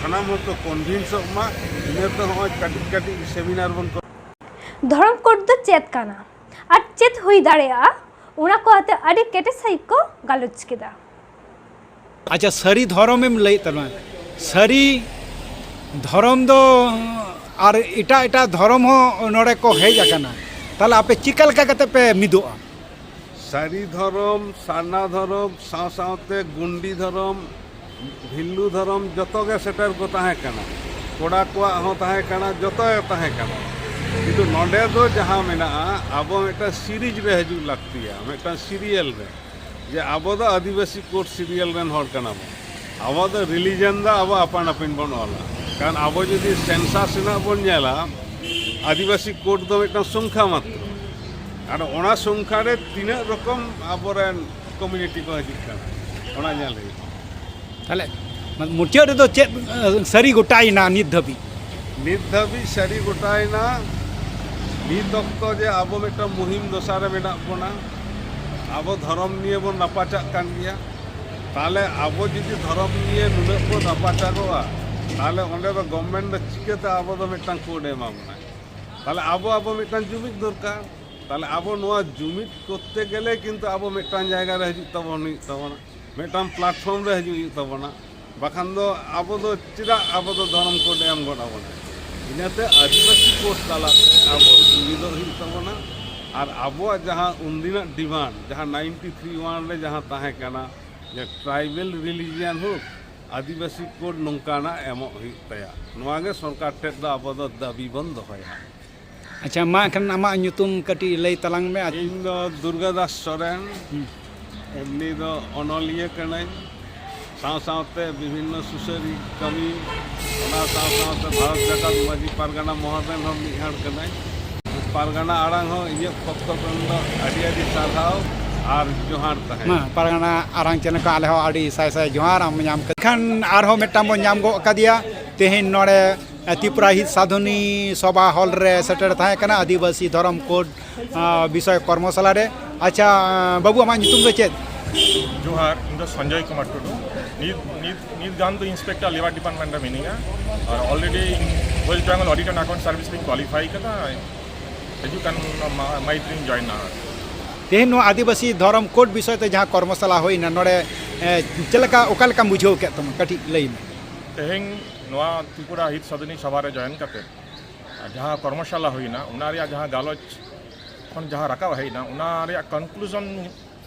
ᱥᱟᱱᱟᱢ ᱦᱚᱲ ᱠᱚ ᱠᱚᱱᱵᱷᱤᱱᱥᱚᱜ ᱢᱟ, ᱤᱱᱟᱹᱛᱮ ᱦᱚᱸᱜᱼᱚᱭ ᱠᱟᱹᱴᱤᱡ ᱠᱟᱹᱴᱤᱡ ᱥᱮᱢᱤᱱᱟᱨ ᱵᱚᱱ ᱠᱚᱨᱟᱣ᱾ ᱫᱷᱚᱨᱚᱢ ᱠᱳᱰ ᱫᱚ ᱪᱮᱫ ᱠᱟᱱᱟ ᱟᱨ ᱪᱮᱫ ᱦᱩᱭ ᱫᱟᱲᱮᱭᱟᱜᱼᱟ, ᱚᱱᱟ ᱠᱚ ᱟᱛᱮ ᱟᱹᱰᱤ ᱠᱮᱴᱮᱡ ᱥᱟᱺᱦᱤᱡ ᱠᱚ ᱜᱟᱞᱚᱪ ᱠᱮᱫᱟ᱾ ᱟᱪᱪᱷᱟ, ᱥᱟᱹᱨᱤ ᱫᱷᱚᱨᱚᱢᱮᱢ ᱞᱟᱹᱭᱮᱫ ᱛᱟᱵᱚᱱᱟ, ᱥᱟᱹᱨᱤ ᱫᱷᱚᱨᱚᱢ ᱫᱚ ᱟᱨ ᱮᱴᱟᱜ ᱮᱴᱟᱜ ᱫᱷᱚᱨᱚᱢ ᱦᱚᱸ ᱱᱚᱰᱮ ᱠᱚ ᱦᱮᱡ ᱟᱠᱟᱱᱟ, ᱛᱟᱦᱚᱞᱮ ᱟᱯᱮ ᱪᱤᱠᱟ ᱞᱮᱠᱟ ᱠᱟᱛᱮ ᱯᱮ ᱢᱤᱫᱚᱜᱼᱟ? ᱥᱟᱹᱨᱤ ᱫᱷᱚᱨᱚᱢ, ᱥᱟᱨᱱᱟ ᱫᱷᱚᱨᱚᱢ, ᱥᱟᱶ ᱥᱟᱶᱛᱮ ᱜᱩᱱᱰᱤ ᱫᱷᱚᱨᱚᱢ, ᱵᱷᱤᱞᱞᱩ ᱫᱷᱚᱨᱚᱢ, ᱡᱚᱛᱚ ᱜᱮ ᱥᱮᱴᱮᱨ ᱠᱚ ᱛᱟᱦᱮᱸ ᱠᱟᱱᱟ᱾ ᱠᱚᱲᱟ ᱠᱚᱣᱟᱜ ᱦᱚᱸ ᱛᱟᱦᱮᱸ ᱠᱟᱱᱟ, ᱡᱚᱛᱚ ᱜᱮ ᱛᱟᱦᱮᱸ ᱠᱟᱱᱟ᱾ ᱠᱤᱱᱛᱩ ᱱᱚᱰᱮ ᱫᱚ ᱡᱟᱦᱟᱸ ᱢᱮᱱᱟᱜᱼᱟ, ᱟᱵᱚ ᱢᱤᱫᱴᱟᱝ ᱥᱤᱨᱤᱡᱽ ᱨᱮ ᱦᱤᱡᱩᱜ ᱞᱟᱹᱠᱛᱤᱭᱟ, ᱢᱤᱫᱴᱟᱝ ᱥᱤᱨᱤᱭᱟᱞ ᱨᱮ, ᱡᱮ ᱟᱵᱚ ᱫᱚ ᱟᱹᱫᱤᱵᱟᱹᱥᱤ ᱠᱳᱰ ᱥᱤᱨᱤᱭᱟᱞ ᱨᱮᱱ ᱦᱚᱲ ᱠᱟᱱᱟ ᱵᱚᱱ᱾ ᱟᱵᱚ ᱫᱚ ᱨᱤᱞᱤᱡᱚᱱ ᱫᱚ ᱟᱵᱚ ᱟᱯᱟᱱ ᱟᱹᱯᱤᱱ ᱵᱚᱱ ᱚᱞᱟ᱾ ᱠᱟᱨᱚᱱ ᱟᱵᱚ ᱡᱩᱫᱤ ᱥᱮᱱᱥᱟᱥ ᱨᱮᱱᱟᱜ ᱵᱚᱱ ᱧᱮᱞᱟ, ᱟᱹᱫᱤᱵᱟᱹᱥᱤ ᱠᱳᱰ ᱫᱚ ᱢᱤᱫᱴᱟᱝ ᱥᱚᱝᱠᱷᱟ ᱢᱟᱛᱨᱚ᱾ ᱟᱨ ᱚᱱᱟ ᱥᱚᱝᱠᱷᱟ ᱨᱮ ᱛᱤᱱᱟᱹᱜ ᱨᱚᱠᱚᱢ ᱟᱵᱚᱨᱮᱱ ᱠᱚᱢᱤᱭᱩᱱᱤᱴᱤ ᱠᱚ ᱦᱤᱡᱩᱜ ᱠᱟᱱᱟ, ᱚᱱᱟ ᱧᱮᱞ ᱦᱩᱭᱩᱜᱼᱟ᱾ ᱛᱟᱦᱚᱞᱮ ᱢᱩᱪᱟᱹᱫ ᱨᱮᱫᱚ ᱪᱮᱫ ᱥᱟᱹᱨᱤ ᱜᱚᱴᱟᱭᱮᱱᱟ ᱱᱤᱛ ᱫᱷᱟᱹᱵᱤᱡ? ᱱᱤᱛ ᱫᱷᱟᱹᱵᱤᱡ ᱥᱟᱹᱨᱤ ᱜᱚᱴᱟᱭᱮᱱᱟ ᱱᱤᱛ ᱚᱠᱛᱚ ᱡᱮ ᱟᱵᱚ ᱢᱤᱫᱴᱟᱝ ᱢᱩᱦᱤᱢ ᱫᱚᱥᱟ ᱨᱮ ᱢᱮᱱᱟᱜ ᱵᱚᱱᱟ, ᱟᱵᱚ ᱫᱷᱚᱨᱚᱢ ᱱᱤᱭᱮ ᱵᱚᱱ ᱨᱟᱯᱟᱪᱟᱜ ᱠᱟᱱ ᱜᱮᱭᱟ᱾ ᱛᱟᱦᱚᱞᱮ ᱟᱵᱚ ᱡᱩᱫᱤ ᱫᱷᱚᱨᱚᱢ ᱱᱤᱭᱮ ᱱᱩᱱᱟᱹᱜ ᱵᱚᱱ ᱨᱟᱯᱟᱪᱟᱜᱚᱜᱼᱟ, ᱛᱟᱦᱚᱞᱮ ᱚᱸᱰᱮ ᱫᱚ ᱜᱚᱵᱷᱢᱮᱱᱴ ᱫᱚ ᱪᱤᱠᱟᱹᱛᱮ ᱟᱵᱚ ᱫᱚ ᱢᱤᱫᱴᱟᱝ ᱠᱳᱰ ᱮ ᱮᱢᱟ ᱵᱚᱱᱟ? ᱛᱟᱦᱚᱞᱮ ᱟᱵᱚ ᱟᱵᱚ ᱢᱤᱫᱴᱟᱝ ᱡᱩᱢᱤᱫ ᱫᱚᱨᱠᱟᱨ᱾ ᱛᱟᱦᱚᱞᱮ ᱟᱵᱚ ᱱᱚᱣᱟ ᱡᱩᱢᱤᱫ ᱠᱚᱨᱛᱮ ᱜᱮᱞᱮ ᱠᱤᱱᱛᱩ ᱟᱵᱚ ᱢᱤᱫᱴᱟᱝ ᱡᱟᱭᱜᱟ ᱨᱮ ᱦᱤᱡᱩᱜ ᱛᱟᱵᱚᱱ ᱦᱩᱭᱩᱜ ᱛᱟᱵᱚᱱᱟ, ᱢᱤᱫᱴᱟᱝ ᱯᱞᱟᱴᱯᱷᱚᱨᱢ ᱨᱮ ᱦᱤᱡᱩᱜ ᱦᱩᱭᱩᱜ ᱛᱟᱵᱚᱱᱟ᱾ ᱵᱟᱠᱷᱟᱱ ᱫᱚ ᱟᱵᱚ ᱫᱚ ᱪᱮᱫᱟᱜ ᱟᱵᱚ ᱫᱚ ᱫᱷᱚᱨᱚᱢ ᱠᱳᱰ ᱮᱢ ᱜᱚᱫ ᱟᱵᱚᱱᱟ? ᱤᱱᱟᱹᱛᱮ ᱟᱹᱫᱤᱵᱟᱹᱥᱤ ᱠᱳᱰ ᱛᱟᱞᱟᱛᱮ ᱟᱵᱚ ᱡᱩᱢᱤᱫᱚᱜ ᱦᱩᱭᱩᱜ ᱛᱟᱵᱚᱱᱟ᱾ ᱟᱨ ᱟᱵᱚᱣᱟᱜ ᱡᱟᱦᱟᱸ ᱩᱱᱫᱤᱱᱟᱜ ᱰᱤᱢᱟᱱᱰ, ᱡᱟᱦᱟᱸ ᱱᱟᱭᱤᱱᱴᱤ ᱛᱷᱨᱤ ᱚᱣᱟᱱ ᱨᱮ ᱡᱟᱦᱟᱸ ᱛᱟᱦᱮᱸ ᱠᱟᱱᱟ, ᱡᱮ ᱴᱨᱟᱭᱵᱮᱞ ᱨᱤᱞᱤᱡᱤᱭᱟᱱ ᱦᱳᱠ, ᱟᱹᱫᱤᱵᱟᱹᱥᱤ ᱠᱳᱰ ᱱᱚᱝᱠᱟᱱᱟᱜ ᱮᱢᱚᱜ ᱦᱩᱭᱩᱜ ᱛᱟᱭᱟ᱾ ᱱᱚᱣᱟ ᱜᱮ ᱥᱚᱨᱠᱟᱨ ᱴᱷᱮᱱ ᱫᱚ ᱟᱵᱚ ᱫᱚ ᱫᱟᱹᱵᱤ ᱵᱚᱱ ᱫᱚᱦᱚᱭᱟ᱾ ᱟᱪᱪᱷᱟ, ᱢᱟ ᱮᱱᱠᱷᱟᱱ ᱟᱢᱟᱜ ᱧᱩᱛᱩᱢ ᱠᱟᱹᱴᱤᱡ ᱞᱟᱹᱭ ᱛᱟᱞᱟᱝ ᱢᱮ᱾ ᱟᱨ ᱤᱧ ᱫᱚ ᱫᱩᱨᱜᱟᱫᱟᱥ ᱥᱚᱨᱮᱱ, ᱦᱩᱸ᱾ ᱮᱢᱱᱤ ᱫᱚ ᱚᱱᱚᱞᱤᱭᱟᱹ ᱠᱟᱹᱱᱟᱹᱧ, ᱥᱟᱶ ᱥᱟᱶᱛᱮ ᱵᱤᱵᱷᱤᱱᱱᱚ ᱥᱩᱥᱟᱹᱨᱤ ᱠᱟᱹᱢᱤ, ᱚᱱᱟ ᱥᱟᱶ ᱥᱟᱶᱛᱮ ᱵᱷᱟᱨᱚᱛ ᱡᱟᱠᱟᱛ ᱢᱟᱹᱡᱷᱤ ᱯᱟᱨᱜᱟᱱᱟ ᱢᱚᱦᱚᱞ ᱨᱮᱱ ᱦᱚᱸ ᱢᱤᱫ ᱦᱚᱲ ᱠᱟᱹᱱᱟᱹᱧ᱾ ᱯᱟᱨᱜᱟᱱᱟ ᱟᱲᱟᱝ ᱦᱚᱸ ᱤᱧᱟᱹᱜ ᱯᱚᱠᱠᱷᱚ ᱠᱷᱚᱱ ᱫᱚ ᱟᱹᱰᱤ ᱟᱹᱰᱤ ᱥᱟᱨᱦᱟᱣ ᱟᱨ ᱡᱚᱦᱟᱨ ᱛᱟᱦᱮᱸ᱾ ᱢᱟ, ᱯᱟᱨᱜᱟᱱᱟ ᱟᱲᱟᱝ ᱪᱮᱱᱮᱞ ᱠᱷᱚᱱ ᱟᱞᱮ ᱦᱚᱸ ᱟᱹᱰᱤ ᱥᱟᱭ ᱥᱟᱭ ᱡᱚᱦᱟᱨ ᱟᱢ ᱧᱟᱢ ᱠᱟᱛᱮ᱾ ᱠᱷᱟᱱ ᱟᱨᱦᱚᱸ ᱢᱤᱫᱴᱟᱝ ᱵᱚᱱ ᱧᱟᱢ ᱜᱚᱫ ᱠᱟᱫᱮᱭᱟ ᱛᱮᱦᱮᱧ ᱱᱚᱰᱮ ᱛᱨᱤᱯᱩᱨᱟ ᱦᱤᱛ ᱥᱟᱫᱷᱚᱱᱤ ᱥᱚᱵᱷᱟ ᱦᱚᱞ ᱨᱮ ᱥᱮᱴᱮᱨ ᱛᱟᱦᱮᱸ ᱠᱟᱱᱟ ᱟᱹᱫᱤᱵᱟᱹᱥᱤ ᱫᱷᱚᱨᱚᱢ ᱠᱳᱰ, ᱟᱸ, ᱵᱤᱥᱚᱭ ᱠᱚᱨᱢᱚᱥᱟᱞᱟ ᱨᱮ᱾ ᱟᱪᱪᱷᱟ, ᱵᱟᱹᱵᱩ, ᱟᱢᱟᱜ ᱧᱩᱛᱩᱢ ᱫᱚ ᱪᱮᱫ? ᱡᱚᱦᱟᱨ, ᱤᱧ ᱫᱚ ᱥᱚᱧᱡᱚᱭ ᱠᱩᱢᱟᱨ ᱴᱩᱰᱩ᱾ ᱱᱤᱛ ᱱᱤᱛ ᱱᱤᱛ ᱜᱟᱱ ᱫᱚ ᱤᱱᱥᱯᱮᱠᱴᱚᱨ ᱞᱮᱵᱟᱨ ᱰᱤᱯᱟᱨᱴᱢᱮᱱᱴ ᱨᱮ ᱢᱤᱱᱟᱹᱧᱟ᱾ ᱟᱨ ᱚᱞᱨᱮᱰᱤ ᱤᱧ West Bengal audit and account service ᱨᱤᱧ ᱠᱣᱟᱞᱤᱯᱷᱟᱭ ᱠᱟᱫᱟ᱾ ᱦᱤᱡᱩᱜ ᱠᱟᱱ ᱢᱟ- ᱢᱟᱹᱦᱤᱛ ᱨᱤᱧ ᱡᱚᱭᱮᱱᱟ᱾ ᱛᱮᱦᱮᱧ ᱱᱚᱣᱟ ᱟᱹᱫᱤᱵᱟᱹᱥᱤ ᱫᱷᱚᱨᱚᱢ ᱠᱳᱰ ᱵᱤᱥᱚᱭ ᱛᱮ ᱡᱟᱦᱟᱸ ᱠᱚᱨᱢᱚᱥᱟᱞᱟ ᱦᱩᱭᱱᱟ, ᱱᱚᱰᱮ, ᱮ, ᱪᱮᱫ ᱞᱮᱠᱟ, ᱚᱠᱟ ᱞᱮᱠᱟᱢ ᱵᱩᱡᱷᱟᱹᱣ ᱠᱮᱫ ᱛᱟᱢᱟ? ᱠᱟᱹᱴᱤᱡ ᱞᱟᱹᱭ ᱢᱮ᱾ ᱛᱮᱦᱮᱧ ᱱᱚᱣᱟ ᱛᱨᱤᱯᱩᱨᱟ ᱦᱤᱛ ᱥᱟᱫᱷᱤᱱᱤ ᱥᱚᱵᱷᱟ ᱨᱮ ᱡᱚᱭᱮᱱ ᱠᱟᱛᱮ ᱡᱟᱦᱟᱸ ᱠᱚᱨᱢᱚᱥᱟᱞᱟ ᱦᱩᱭᱱᱟ, ᱚᱱᱟ ᱨᱮᱭᱟᱜ ᱡᱟᱦᱟᱸ ᱜᱟᱞᱚᱪ ᱠᱷᱚᱱ ᱡᱟᱦᱟᱸ ᱨᱟᱠᱟᱵ ᱦᱮᱡ ᱮᱱᱟ, ᱚᱱᱟ ᱨᱮᱭᱟᱜ ᱠᱚᱱᱠᱞᱩᱡᱚᱱ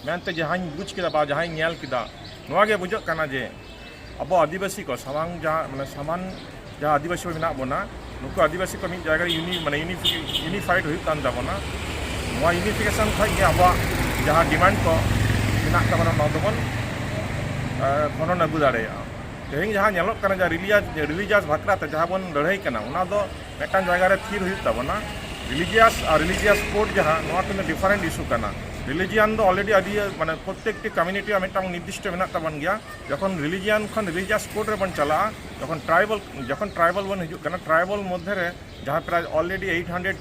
ᱢᱮᱱᱛᱮ ᱡᱟᱦᱟᱸᱧ ᱵᱩᱡᱽ ᱠᱮᱫᱟ ᱵᱟ ᱡᱟᱦᱟᱸᱧ ᱧᱮᱞ ᱠᱮᱫᱟ, ᱱᱚᱣᱟ ᱜᱮ ᱵᱩᱡᱷᱟᱹᱜ ᱠᱟᱱᱟ ᱡᱮ ᱟᱵᱚ ᱟᱹᱫᱤᱵᱟᱹᱥᱤ ᱠᱚ ᱥᱟᱢᱟᱝ ᱡᱟᱦᱟᱸ, ᱢᱟᱱᱮ, ᱥᱟᱢᱟᱱ ᱡᱟᱦᱟᱸ ᱟᱹᱫᱤᱵᱟᱹᱥᱤ ᱠᱚ ᱢᱮᱱᱟᱜ ᱵᱚᱱᱟ, ᱱᱩᱠᱩ ᱟᱹᱫᱤᱵᱟᱹᱥᱤ ᱠᱚ ᱢᱤᱫ ᱡᱟᱭᱜᱟ ᱨᱮ ᱤᱭᱩᱱᱤ-, ᱢᱟᱱᱮ, ᱤᱭᱩᱱᱤᱯᱷᱤ-, ᱤᱭᱩᱱᱤᱯᱷᱟᱭᱤᱰ ᱦᱩᱭᱩᱜ ᱠᱟᱱ ᱛᱟᱵᱚᱱᱟ᱾ ᱱᱚᱣᱟ ᱤᱭᱩᱱᱤᱯᱷᱤᱠᱮᱥᱚᱱ ᱠᱷᱚᱱ ᱜᱮ ᱟᱵᱚᱣᱟᱜ ᱡᱟᱦᱟᱸ ᱰᱤᱢᱟᱱᱰ ᱠᱚ ᱢᱮᱱᱟᱜ ᱛᱟᱵᱚᱱᱟ, ᱱᱚᱣᱟ ᱫᱚᱵᱚᱱ ᱠᱷᱚᱸᱰᱚᱱ ᱟᱹᱜᱩ ᱫᱟᱲᱮᱭᱟᱜᱼᱟ᱾ ᱛᱮᱦᱮᱧ ᱡᱟᱦᱟᱸ ᱧᱮᱞᱚᱜ ᱠᱟᱱᱟ, ᱡᱟᱦᱟᱸ ᱨᱤᱞᱤᱡᱤᱭᱟᱥ ᱨᱤᱞᱤᱡᱤᱭᱟᱥ ᱵᱟᱠᱷᱨᱟ ᱛᱮ ᱡᱟᱦᱟᱸ ᱵᱚᱱ ᱞᱟᱹᱲᱦᱟᱹᱭ ᱠᱟᱱᱟ, ᱚᱱᱟ ᱫᱚ ᱢᱤᱫᱴᱟᱝ ᱡᱟᱭᱜᱟ ᱨᱮ ᱛᱷᱤᱨ ᱦᱩᱭᱩᱜ ᱛᱟᱵᱚᱱᱟ᱾ ᱨᱤᱞᱤᱡᱤᱭᱟᱥ ᱟᱨ ᱨᱤᱞᱤᱡᱤᱭᱟᱥ ᱠᱳᱰ ᱡᱟᱦᱟᱸ, ᱱᱚᱣᱟ ᱠᱤᱱᱛᱩ ᱰᱤᱯᱷᱟᱨᱮᱱᱴ ᱤᱥᱩ ᱠᱟᱱᱟ᱾ ᱨᱤᱞᱤᱡᱤᱭᱟᱱ ᱫᱚ ᱚᱞᱨᱮᱰᱤ ᱟᱹᱰᱤ, ᱢᱟᱱᱮ, ᱯᱨᱚᱛᱛᱮᱠᱴᱤ ᱠᱚᱢᱤᱭᱩᱱᱤᱴᱤᱭᱟᱜ ᱢᱤᱫᱴᱟᱝ ᱱᱤᱨᱫᱤᱥᱴᱚ ᱢᱮᱱᱟᱜ ᱛᱟᱵᱚᱱ ᱜᱮᱭᱟ᱾ ᱡᱚᱠᱷᱚᱱ ᱨᱤᱞᱤᱡᱤᱭᱟᱱ ᱠᱷᱚᱱ ᱨᱤᱞᱤᱡᱤᱭᱟᱥ ᱠᱳᱰ ᱨᱮᱵᱚᱱ ᱪᱟᱞᱟᱜᱼᱟ, ᱡᱚᱠᱷᱚᱱ ᱴᱨᱟᱭᱵᱟᱞ ᱡᱚᱠᱷᱚᱱ ᱴᱨᱟᱭᱵᱟᱞ ᱵᱚᱱ ᱦᱤᱡᱩᱜ ᱠᱟᱱᱟ, ᱴᱨᱟᱭᱵᱟᱞ ᱢᱚᱫᱽᱫᱷᱮ ᱨᱮ ᱡᱟᱦᱟᱸ ᱯᱨᱟᱭ ᱚᱞᱨᱮᱰᱤ ᱮᱭᱤᱴ ᱦᱟᱱᱰᱨᱮᱰ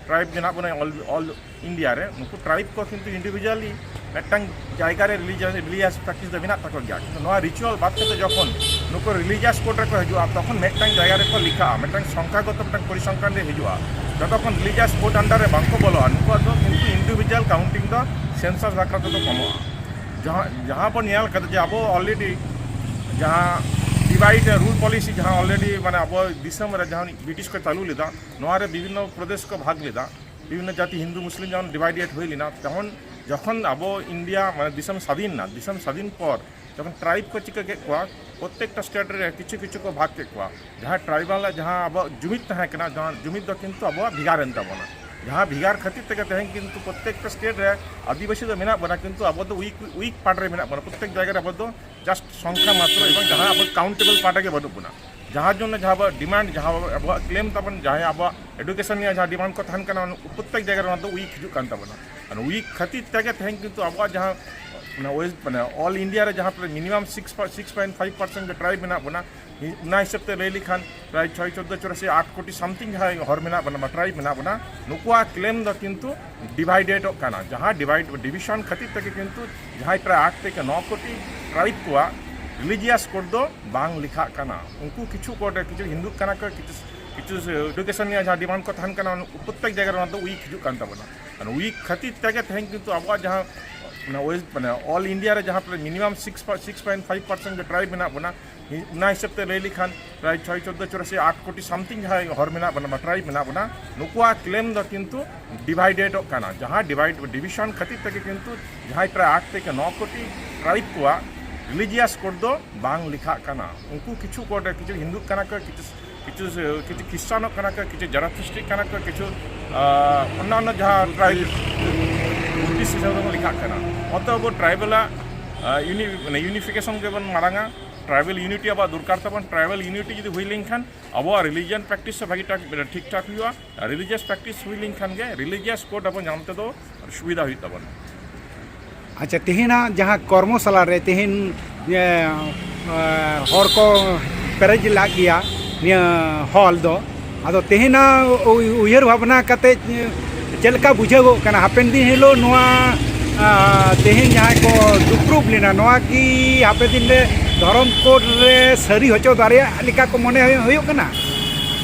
ᱴᱨᱟᱭᱤᱵᱽ ᱢᱮᱱᱟᱜ ᱵᱚᱱᱟ ᱚᱞ ᱚᱞ ᱤᱱᱰᱤᱭᱟ ᱨᱮ, ᱱᱩᱠᱩ ᱴᱨᱟᱭᱤᱵᱽ ᱠᱚ ᱠᱤᱱᱛᱩ ᱤᱱᱰᱤᱵᱷᱤᱡᱩᱣᱟᱞᱤ ᱢᱤᱫᱴᱟᱝ ᱡᱟᱭᱜᱟ ᱨᱮ ᱨᱤᱞᱤᱡᱤᱭᱟᱥ ᱯᱨᱮᱠᱴᱤᱥ ᱫᱚ ᱢᱮᱱᱟᱜ ᱛᱟᱠᱚ ᱜᱮᱭᱟ᱾ ᱠᱤᱱᱛᱩ ᱱᱚᱣᱟ ᱨᱤᱪᱩᱣᱟᱞ ᱵᱟᱫ ᱠᱟᱛᱮ ᱡᱚᱠᱷᱚᱱ ᱱᱩᱠᱩ ᱨᱤᱞᱤᱡᱤᱭᱟᱥ ᱠᱳᱰ ᱨᱮᱠᱚ ᱦᱤᱡᱩᱜᱼᱟ, ᱛᱚᱠᱷᱚᱱ ᱢᱤᱫᱴᱟᱝ ᱡᱟᱭᱜᱟ ᱨᱮᱠᱚ ᱞᱮᱠᱷᱟᱜᱼᱟ, ᱢᱤᱫᱴᱟᱝ ᱥᱚᱝᱠᱷᱟᱜᱚᱛᱚ ᱢᱤᱫᱴᱟᱝ ᱯᱚᱨᱤᱥᱚᱝᱠᱷᱟᱱ ᱨᱮ ᱦᱤᱡᱩᱜᱼᱟ᱾ ᱡᱚᱛᱚᱠᱷᱚᱱ ᱨᱤᱞᱤᱡᱤᱭᱟᱥ ᱠᱳᱰ ᱟᱱᱰᱟᱨ ᱨᱮ ᱵᱟᱝᱠᱚ ᱵᱚᱞᱚᱜᱼᱟ, ᱱᱩᱠᱩᱣᱟᱜ ᱫᱚ ᱠᱤᱱᱛᱩ ᱤᱱᱰᱤᱵᱷᱤᱡᱩᱣᱟᱞ ᱠᱟᱣᱩᱱᱴᱤᱝ ᱫᱚ ᱥᱮᱱᱥᱟᱥ ᱵᱟᱠᱷᱨᱟ ᱛᱮᱫᱚ ᱠᱚᱢᱚᱜᱼᱟ᱾ ᱡᱟᱦᱟᱸ ᱡᱟᱦᱟᱸ ᱵᱚᱱ ᱧᱮᱞ ᱠᱟᱫᱟ ᱡᱮ ᱟᱵᱚ ᱚᱞᱨᱮᱰᱤ ᱡᱟᱦᱟᱸ ᱰᱤᱵᱷᱟᱭᱤᱰ ᱨᱩᱞ ᱯᱚᱞᱤᱥᱤ ᱡᱟᱦᱟᱸ ᱚᱞᱨᱮᱰᱤ, ᱢᱟᱱᱮ, ᱟᱵᱚ ᱫᱤᱥᱚᱢ ᱨᱮ ᱡᱟᱦᱟᱸ ᱵᱨᱤᱴᱤᱥ ᱠᱚ ᱪᱟᱹᱞᱩ ᱞᱮᱫᱟ, ᱱᱚᱣᱟ ᱨᱮ ᱵᱤᱵᱷᱤᱱᱱᱚ ᱯᱨᱚᱫᱮᱥ ᱠᱚ ᱵᱷᱟᱜᱽ ᱞᱮᱫᱟ, ᱵᱤᱵᱷᱤᱱᱱᱚ ᱡᱟᱹᱛᱤ, ᱦᱤᱱᱫᱩ ᱢᱩᱥᱞᱤᱢ ᱡᱮᱢᱚᱱ ᱰᱤᱵᱷᱟᱭᱰᱮᱰ ᱦᱩᱭ ᱞᱮᱱᱟ, ᱛᱮᱢᱚᱱ ᱡᱚᱠᱷᱚᱱ ᱟᱵᱚ ᱤᱱᱰᱤᱭᱟ, ᱢᱟᱱᱮ, ᱫᱤᱥᱚᱢ ᱥᱟᱫᱷᱤᱱ ᱮᱱᱟ, ᱫᱤᱥᱚᱢ ᱥᱟᱫᱷᱤᱱ ᱯᱚᱨ ᱡᱚᱠᱷᱚᱱ ᱴᱨᱟᱭᱤᱵᱽ ᱠᱚ ᱪᱤᱠᱟᱹ ᱠᱮᱫ ᱠᱚᱣᱟ, ᱯᱨᱚᱛᱛᱮᱠᱴᱟ ᱥᱴᱮᱴ ᱨᱮ ᱠᱤᱪᱷᱩ ᱠᱤᱪᱷᱩ ᱠᱚ ᱵᱷᱟᱜᱽ ᱠᱮᱫ ᱠᱚᱣᱟ᱾ ᱡᱟᱦᱟᱸ ᱴᱨᱟᱭᱵᱟᱞ ᱡᱟᱦᱟᱸ ᱟᱵᱚᱣᱟᱜ ᱡᱩᱢᱤᱫ ᱛᱟᱦᱮᱸ ᱠᱟᱱᱟ, ᱡᱟᱦᱟᱸ ᱡᱩᱢᱤᱫ ᱫᱚ ᱠᱤᱱᱛᱩ ᱟᱵᱚᱣᱟᱜ ᱵᱷᱮᱜᱟᱨ ᱮᱱ ᱛᱟᱵᱚᱱᱟ᱾ ᱡᱟᱦᱟᱸ ᱵᱷᱮᱜᱟᱨ ᱠᱷᱟᱹᱛᱤᱨ ᱛᱮᱜᱮ ᱛᱮᱦᱮᱧ ᱠᱤᱱᱛᱩ ᱯᱨᱚᱛᱛᱮᱠᱴᱟ ᱥᱴᱮᱴ ᱨᱮ ᱟᱹᱫᱤᱵᱟᱹᱥᱤ ᱫᱚ ᱢᱮᱱᱟᱜ ᱵᱚᱱᱟ, ᱠᱤᱱᱛᱩ ᱟᱵᱚ ᱫᱚ ᱩᱭᱤᱠ ᱩᱭᱤᱠ ᱯᱟᱨᱴ ᱨᱮ ᱢᱮᱱᱟᱜ ᱵᱚᱱᱟ᱾ ᱯᱨᱚᱛᱛᱮᱠ ᱡᱟᱭᱜᱟ ᱨᱮ ᱟᱵᱚ ᱫᱚ ᱡᱟᱥᱴ ᱥᱚᱝᱠᱷᱟ ᱢᱟᱛᱨᱚ, ᱮᱵᱚᱝ ᱡᱟᱦᱟᱸ ᱟᱵᱚ ᱠᱟᱣᱩᱱᱴᱮᱵᱚᱞ ᱯᱟᱨᱴ ᱨᱮᱜᱮ ᱵᱟᱹᱱᱩᱜ ᱵᱚᱱᱟ᱾ ᱡᱟᱦᱟᱸ ᱡᱚᱱᱱᱚ ᱡᱟᱦᱟᱸ ᱟᱵᱚᱣᱟᱜ ᱰᱤᱢᱟᱱᱰ, ᱡᱟᱦᱟᱸ ᱟᱵᱚᱣᱟᱜ ᱠᱞᱮᱢ ᱛᱟᱵᱚᱱ, ᱡᱟᱦᱟᱸ ᱟᱵᱚᱣᱟᱜ ᱮᱰᱩᱠᱮᱥᱚᱱ ᱨᱮᱭᱟᱜ ᱡᱟᱦᱟᱸ ᱰᱤᱢᱟᱱᱰ ᱠᱚ ᱛᱟᱦᱮᱱ ᱠᱟᱱᱟ, ᱚᱱᱟ ᱯᱨᱚᱛᱛᱮᱠ ᱡᱟᱭᱜᱟ ᱨᱮ ᱚᱱᱟ ᱫᱚ ᱩᱭᱤᱠ ᱦᱤᱡᱩᱜ ᱠᱟᱱ ᱛᱟᱵᱚᱱᱟ᱾ ᱚᱱᱟ ᱩᱭᱤᱠ ᱠᱷᱟᱹᱛᱤᱨ ᱛᱮᱜᱮ ᱛᱮᱦᱮᱧ ᱠᱤᱱᱛᱩ ᱟᱵᱚᱣᱟᱜ ᱡᱟᱦᱟᱸ, ᱢᱟᱱᱮ, ᱚᱭᱮᱥᱴ, ᱢᱟᱱᱮ, ᱚᱞ ᱤᱱᱰᱤᱭᱟ ᱨᱮ ᱡᱟᱦᱟᱸ ᱯᱨᱟᱭ minimum six point five percent ᱡᱮ ᱴᱨᱟᱭᱤᱵᱽ ᱢᱮᱱᱟᱜ ᱵᱚᱱᱟ, ᱚᱱᱟ ᱦᱤᱥᱟᱹᱵ ᱛᱮ ᱞᱟᱹᱭ ᱞᱮᱠᱷᱟᱱ ᱯᱨᱟᱭ ᱪᱷᱚᱭ ᱪᱳᱫᱽᱫᱳ ᱪᱩᱨᱟᱥᱤ ᱟᱴ ᱠᱳᱴᱤ ᱥᱟᱢᱛᱷᱤᱝ ᱡᱟᱦᱟᱸᱭ ᱦᱚᱲ ᱢᱮᱱᱟᱜ ᱵᱚᱱᱟ ᱵᱟ ᱴᱨᱟᱭᱤᱵᱽ ᱢᱮᱱᱟᱜ ᱵᱚᱱᱟ, ᱱᱩᱠᱩᱣᱟᱜ ᱠᱞᱮᱢ ᱫᱚ ᱠᱤᱱᱛᱩ ᱰᱤᱵᱷᱟᱭᱰᱮᱰᱚᱜ ᱠᱟᱱᱟ᱾ ᱡᱟᱦᱟᱸ ᱰᱤᱵᱷᱟᱭᱤᱰ, ᱰᱤᱵᱷᱤᱥᱚᱱ ᱠᱷᱟᱹᱛᱤᱨ ᱛᱮᱜᱮ ᱠᱤᱱᱛᱩ ᱡᱟᱦᱟᱸᱭ ᱯᱨᱟᱭ ᱟᱴ ᱛᱷᱮᱠᱮ ᱱᱚ ᱠᱳᱴᱤ ᱴᱨᱟᱭᱤᱵᱽ ᱠᱚᱣᱟᱜ ᱨᱤᱞᱤᱡᱤᱭᱟᱥ ᱠᱳᱰ ᱫᱚ ᱵᱟᱝ ᱞᱮᱠᱷᱟᱜ ᱠᱟᱱᱟ᱾ ᱩᱱᱠᱩ ᱠᱤᱪᱷᱩ ᱠᱳᱰ ᱨᱮ ᱠᱤᱪᱷᱩ ᱦᱤᱱᱫᱩᱜ ᱠᱟᱱᱟ ᱠᱚ, ᱠᱤᱪᱷᱩ, ᱠᱤᱪᱷᱩ ᱮᱰᱩᱠᱮᱥᱚᱱ ᱨᱮᱭᱟᱜ ᱡᱟᱦᱟᱸ ᱰᱤᱢᱟᱱᱰ ᱠᱚ ᱛᱟᱦᱮᱱ ᱠᱟᱱᱟ, ᱯᱨᱚᱛᱛᱮᱠ ᱡᱟᱭᱜᱟ ᱨᱮ ᱚᱱᱟ ᱫᱚ ᱩᱭᱤᱠ ᱦᱤᱡᱩᱜ ᱠᱟᱱ ᱛᱟᱵᱚᱱᱟ᱾ ᱚᱱᱟ ᱩᱭᱤᱠ ᱠᱷᱟᱹᱛᱤᱨ ᱛᱮᱜᱮ ᱛᱮᱦᱮᱧ ᱠᱤᱱᱛᱩ ᱟᱵᱚᱣᱟᱜ ᱡᱟᱦᱟᱸ, ᱚᱱᱟ ᱚᱭᱮᱥᱴ, ᱢᱟᱱᱮ, ᱚᱞ ᱤᱱᱰᱤᱭᱟ ᱨᱮ ᱡᱟᱦᱟᱸ ᱯᱨᱟᱭ minimum six, six point five percent ᱡᱮ ᱴᱨᱟᱭᱤᱵᱽ ᱢᱮᱱᱟᱜ ᱵᱚᱱᱟ, ᱚᱱᱟ ᱦᱤᱥᱟᱹᱵ ᱛᱮ ᱞᱟᱹᱭ ᱞᱮᱠᱷᱟᱱ ᱯᱨᱟᱭ ᱪᱷᱚᱭ ᱪᱳᱫᱽᱫᱳ ᱪᱩᱨᱟᱥᱤ ᱟᱴ ᱠᱳᱴᱤ ᱥᱟᱢᱛᱷᱤᱝ ᱡᱟᱦᱟᱸᱭ ᱦᱚᱲ ᱢᱮᱱᱟᱜ ᱵᱚᱱᱟ ᱵᱟ ᱴᱨᱟᱭᱤᱵᱽ ᱢᱮᱱᱟᱜ ᱵᱚᱱᱟ, ᱱᱩᱠᱩᱣᱟᱜ ᱠᱞᱮᱢ ᱫᱚ ᱠᱤᱱᱛᱩ ᱰᱤᱵᱷᱟᱭᱰᱮᱰᱚᱜ ᱠᱟᱱᱟ᱾ ᱡᱟᱦᱟᱸ ᱰᱤᱵᱷᱟᱭᱤᱰ, ᱰᱤᱵᱷᱤᱥᱚᱱ ᱠᱷᱟᱹᱛᱤᱨ ᱛᱮᱜᱮ ᱠᱤᱱᱛᱩ ᱡᱟᱦᱟᱸᱭ ᱯᱨᱟᱭ ᱟᱴ ᱛᱷᱮᱠᱮ ᱱᱚ ᱠᱳᱴᱤ ᱴᱨᱟᱭᱤᱵᱽ ᱠᱚᱣᱟᱜ ᱨᱤᱞᱤᱡᱤᱭᱟᱥ ᱠᱳᱰ ᱫᱚ ᱵᱟᱝ ᱞᱮᱠᱷᱟᱜ ᱠᱟᱱᱟ᱾ ᱩᱱᱠᱩ ᱠᱤᱪᱷᱩ ᱠᱳᱰ ᱨᱮ ᱠᱤᱪᱷᱩ ᱦᱤᱱᱫᱩᱜ ᱠᱟᱱᱟ ᱠᱚ, ᱠᱤᱪᱷᱩ, ᱠᱤᱪᱷᱩ, ᱠᱤᱪᱷᱩ ᱠᱷᱨᱤᱥᱴᱟᱱᱚᱜ ᱠᱟᱱᱟ ᱠᱚ, ᱠᱤᱪᱷᱩ ᱡᱟᱨᱟᱛᱷᱨᱤᱥᱴᱤᱠ ᱠᱟᱱᱟ ᱠᱚ, ᱠᱤᱪᱷᱩ, ᱟᱸ, ᱚᱱᱱᱟᱱᱱᱚ ᱡᱟᱦᱟᱸ ᱴᱨᱟᱭᱤᱵᱽ, ᱵᱩᱫᱽᱫᱷᱤᱥᱴ ᱦᱤᱥᱟᱹᱵ ᱛᱮᱵᱚᱱ ᱞᱮᱠᱷᱟᱜ ᱠᱟᱱᱟ᱾ ᱚᱛᱚᱮᱵ ᱴᱨᱟᱭᱵᱟᱞᱟᱜ ᱤᱭᱩᱱᱤ ᱢᱟᱱᱮ ᱤᱭᱩᱱᱤᱯᱷᱤᱠᱮᱥᱚᱱ ᱜᱮᱵᱚᱱ ᱢᱟᱲᱟᱝᱟ᱾ ᱴᱨᱟᱭᱵᱟᱞ ᱤᱭᱩᱱᱤᱴᱤ ᱟᱵᱚᱣᱟᱜ ᱫᱚᱨᱠᱟᱨ ᱛᱟᱵᱚᱱ᱾ ᱴᱨᱟᱭᱵᱟᱞ ᱤᱭᱩᱱᱤᱴᱤ ᱡᱩᱫᱤ ᱦᱩᱭ ᱞᱮᱱᱠᱷᱟᱱ ᱟᱵᱚᱣᱟᱜ ᱨᱤᱞᱤᱡᱤᱭᱟᱱ ᱯᱨᱮᱠᱴᱤᱥ ᱦᱚᱸ ᱵᱷᱟᱹᱜᱤ ᱴᱷᱟᱠ ᱴᱷᱤᱠ ᱴᱷᱟᱠ ᱦᱩᱭᱩᱜᱼᱟ᱾ ᱨᱤᱞᱤᱡᱤᱭᱟᱥ ᱯᱨᱮᱠᱴᱤᱥ ᱦᱩᱭ ᱞᱮᱱᱠᱷᱟᱱ ᱜᱮ ᱨᱤᱞᱤᱡᱤᱭᱟᱥ ᱠᱳᱰ ᱟᱵᱚ ᱧᱟᱢ ᱛᱮᱫᱚ ᱥᱩᱵᱤᱫᱷᱟ ᱦᱩᱭᱩᱜ ᱛᱟᱵᱚᱱᱟ᱾ ᱟᱪᱪᱷᱟ, ᱛᱮᱦᱮᱧᱟᱜ ᱡᱟᱦᱟᱸ ᱠᱚᱨᱢᱚᱥᱟᱞᱟ ᱨᱮ ᱛᱮᱦᱮᱧ ᱮ, ᱮ, ᱦᱚᱲ ᱠᱚ ᱯᱮᱨᱮᱡ ᱞᱟᱜ ᱜᱮᱭᱟ ᱱᱤᱭᱟᱹ ᱦᱚᱞ ᱫᱚ, ᱟᱫᱚ ᱛᱮᱦᱮᱧᱟᱜ ᱩᱭ- ᱩᱭᱦᱟᱹᱨ ᱵᱷᱟᱵᱽᱱᱟ ᱠᱟᱛᱮ ᱪᱮᱫ ᱞᱮᱠᱟ ᱵᱩᱡᱷᱟᱹᱣᱚᱜ ᱠᱟᱱᱟ ᱦᱟᱯᱮᱱ ᱫᱤᱱ ᱦᱤᱞᱳᱜ ᱱᱚᱣᱟ ᱟ, ᱛᱮᱦᱮᱧ ᱡᱟᱦᱟᱸᱭ ᱠᱚ ᱫᱩᱯᱲᱩᱵ ᱞᱮᱱᱟ, ᱱᱚᱣᱟ ᱠᱤ ᱦᱟᱯᱮ ᱫᱤᱱ ᱨᱮ ᱫᱷᱚᱨᱚᱢ ᱠᱳᱰ ᱨᱮ ᱥᱟᱹᱨᱤ ᱦᱚᱪᱚ ᱫᱟᱲᱮᱭᱟᱜ ᱞᱮᱠᱟ ᱠᱚ ᱢᱚᱱᱮ ᱦᱩᱭᱩᱜ ᱠᱟᱱᱟ?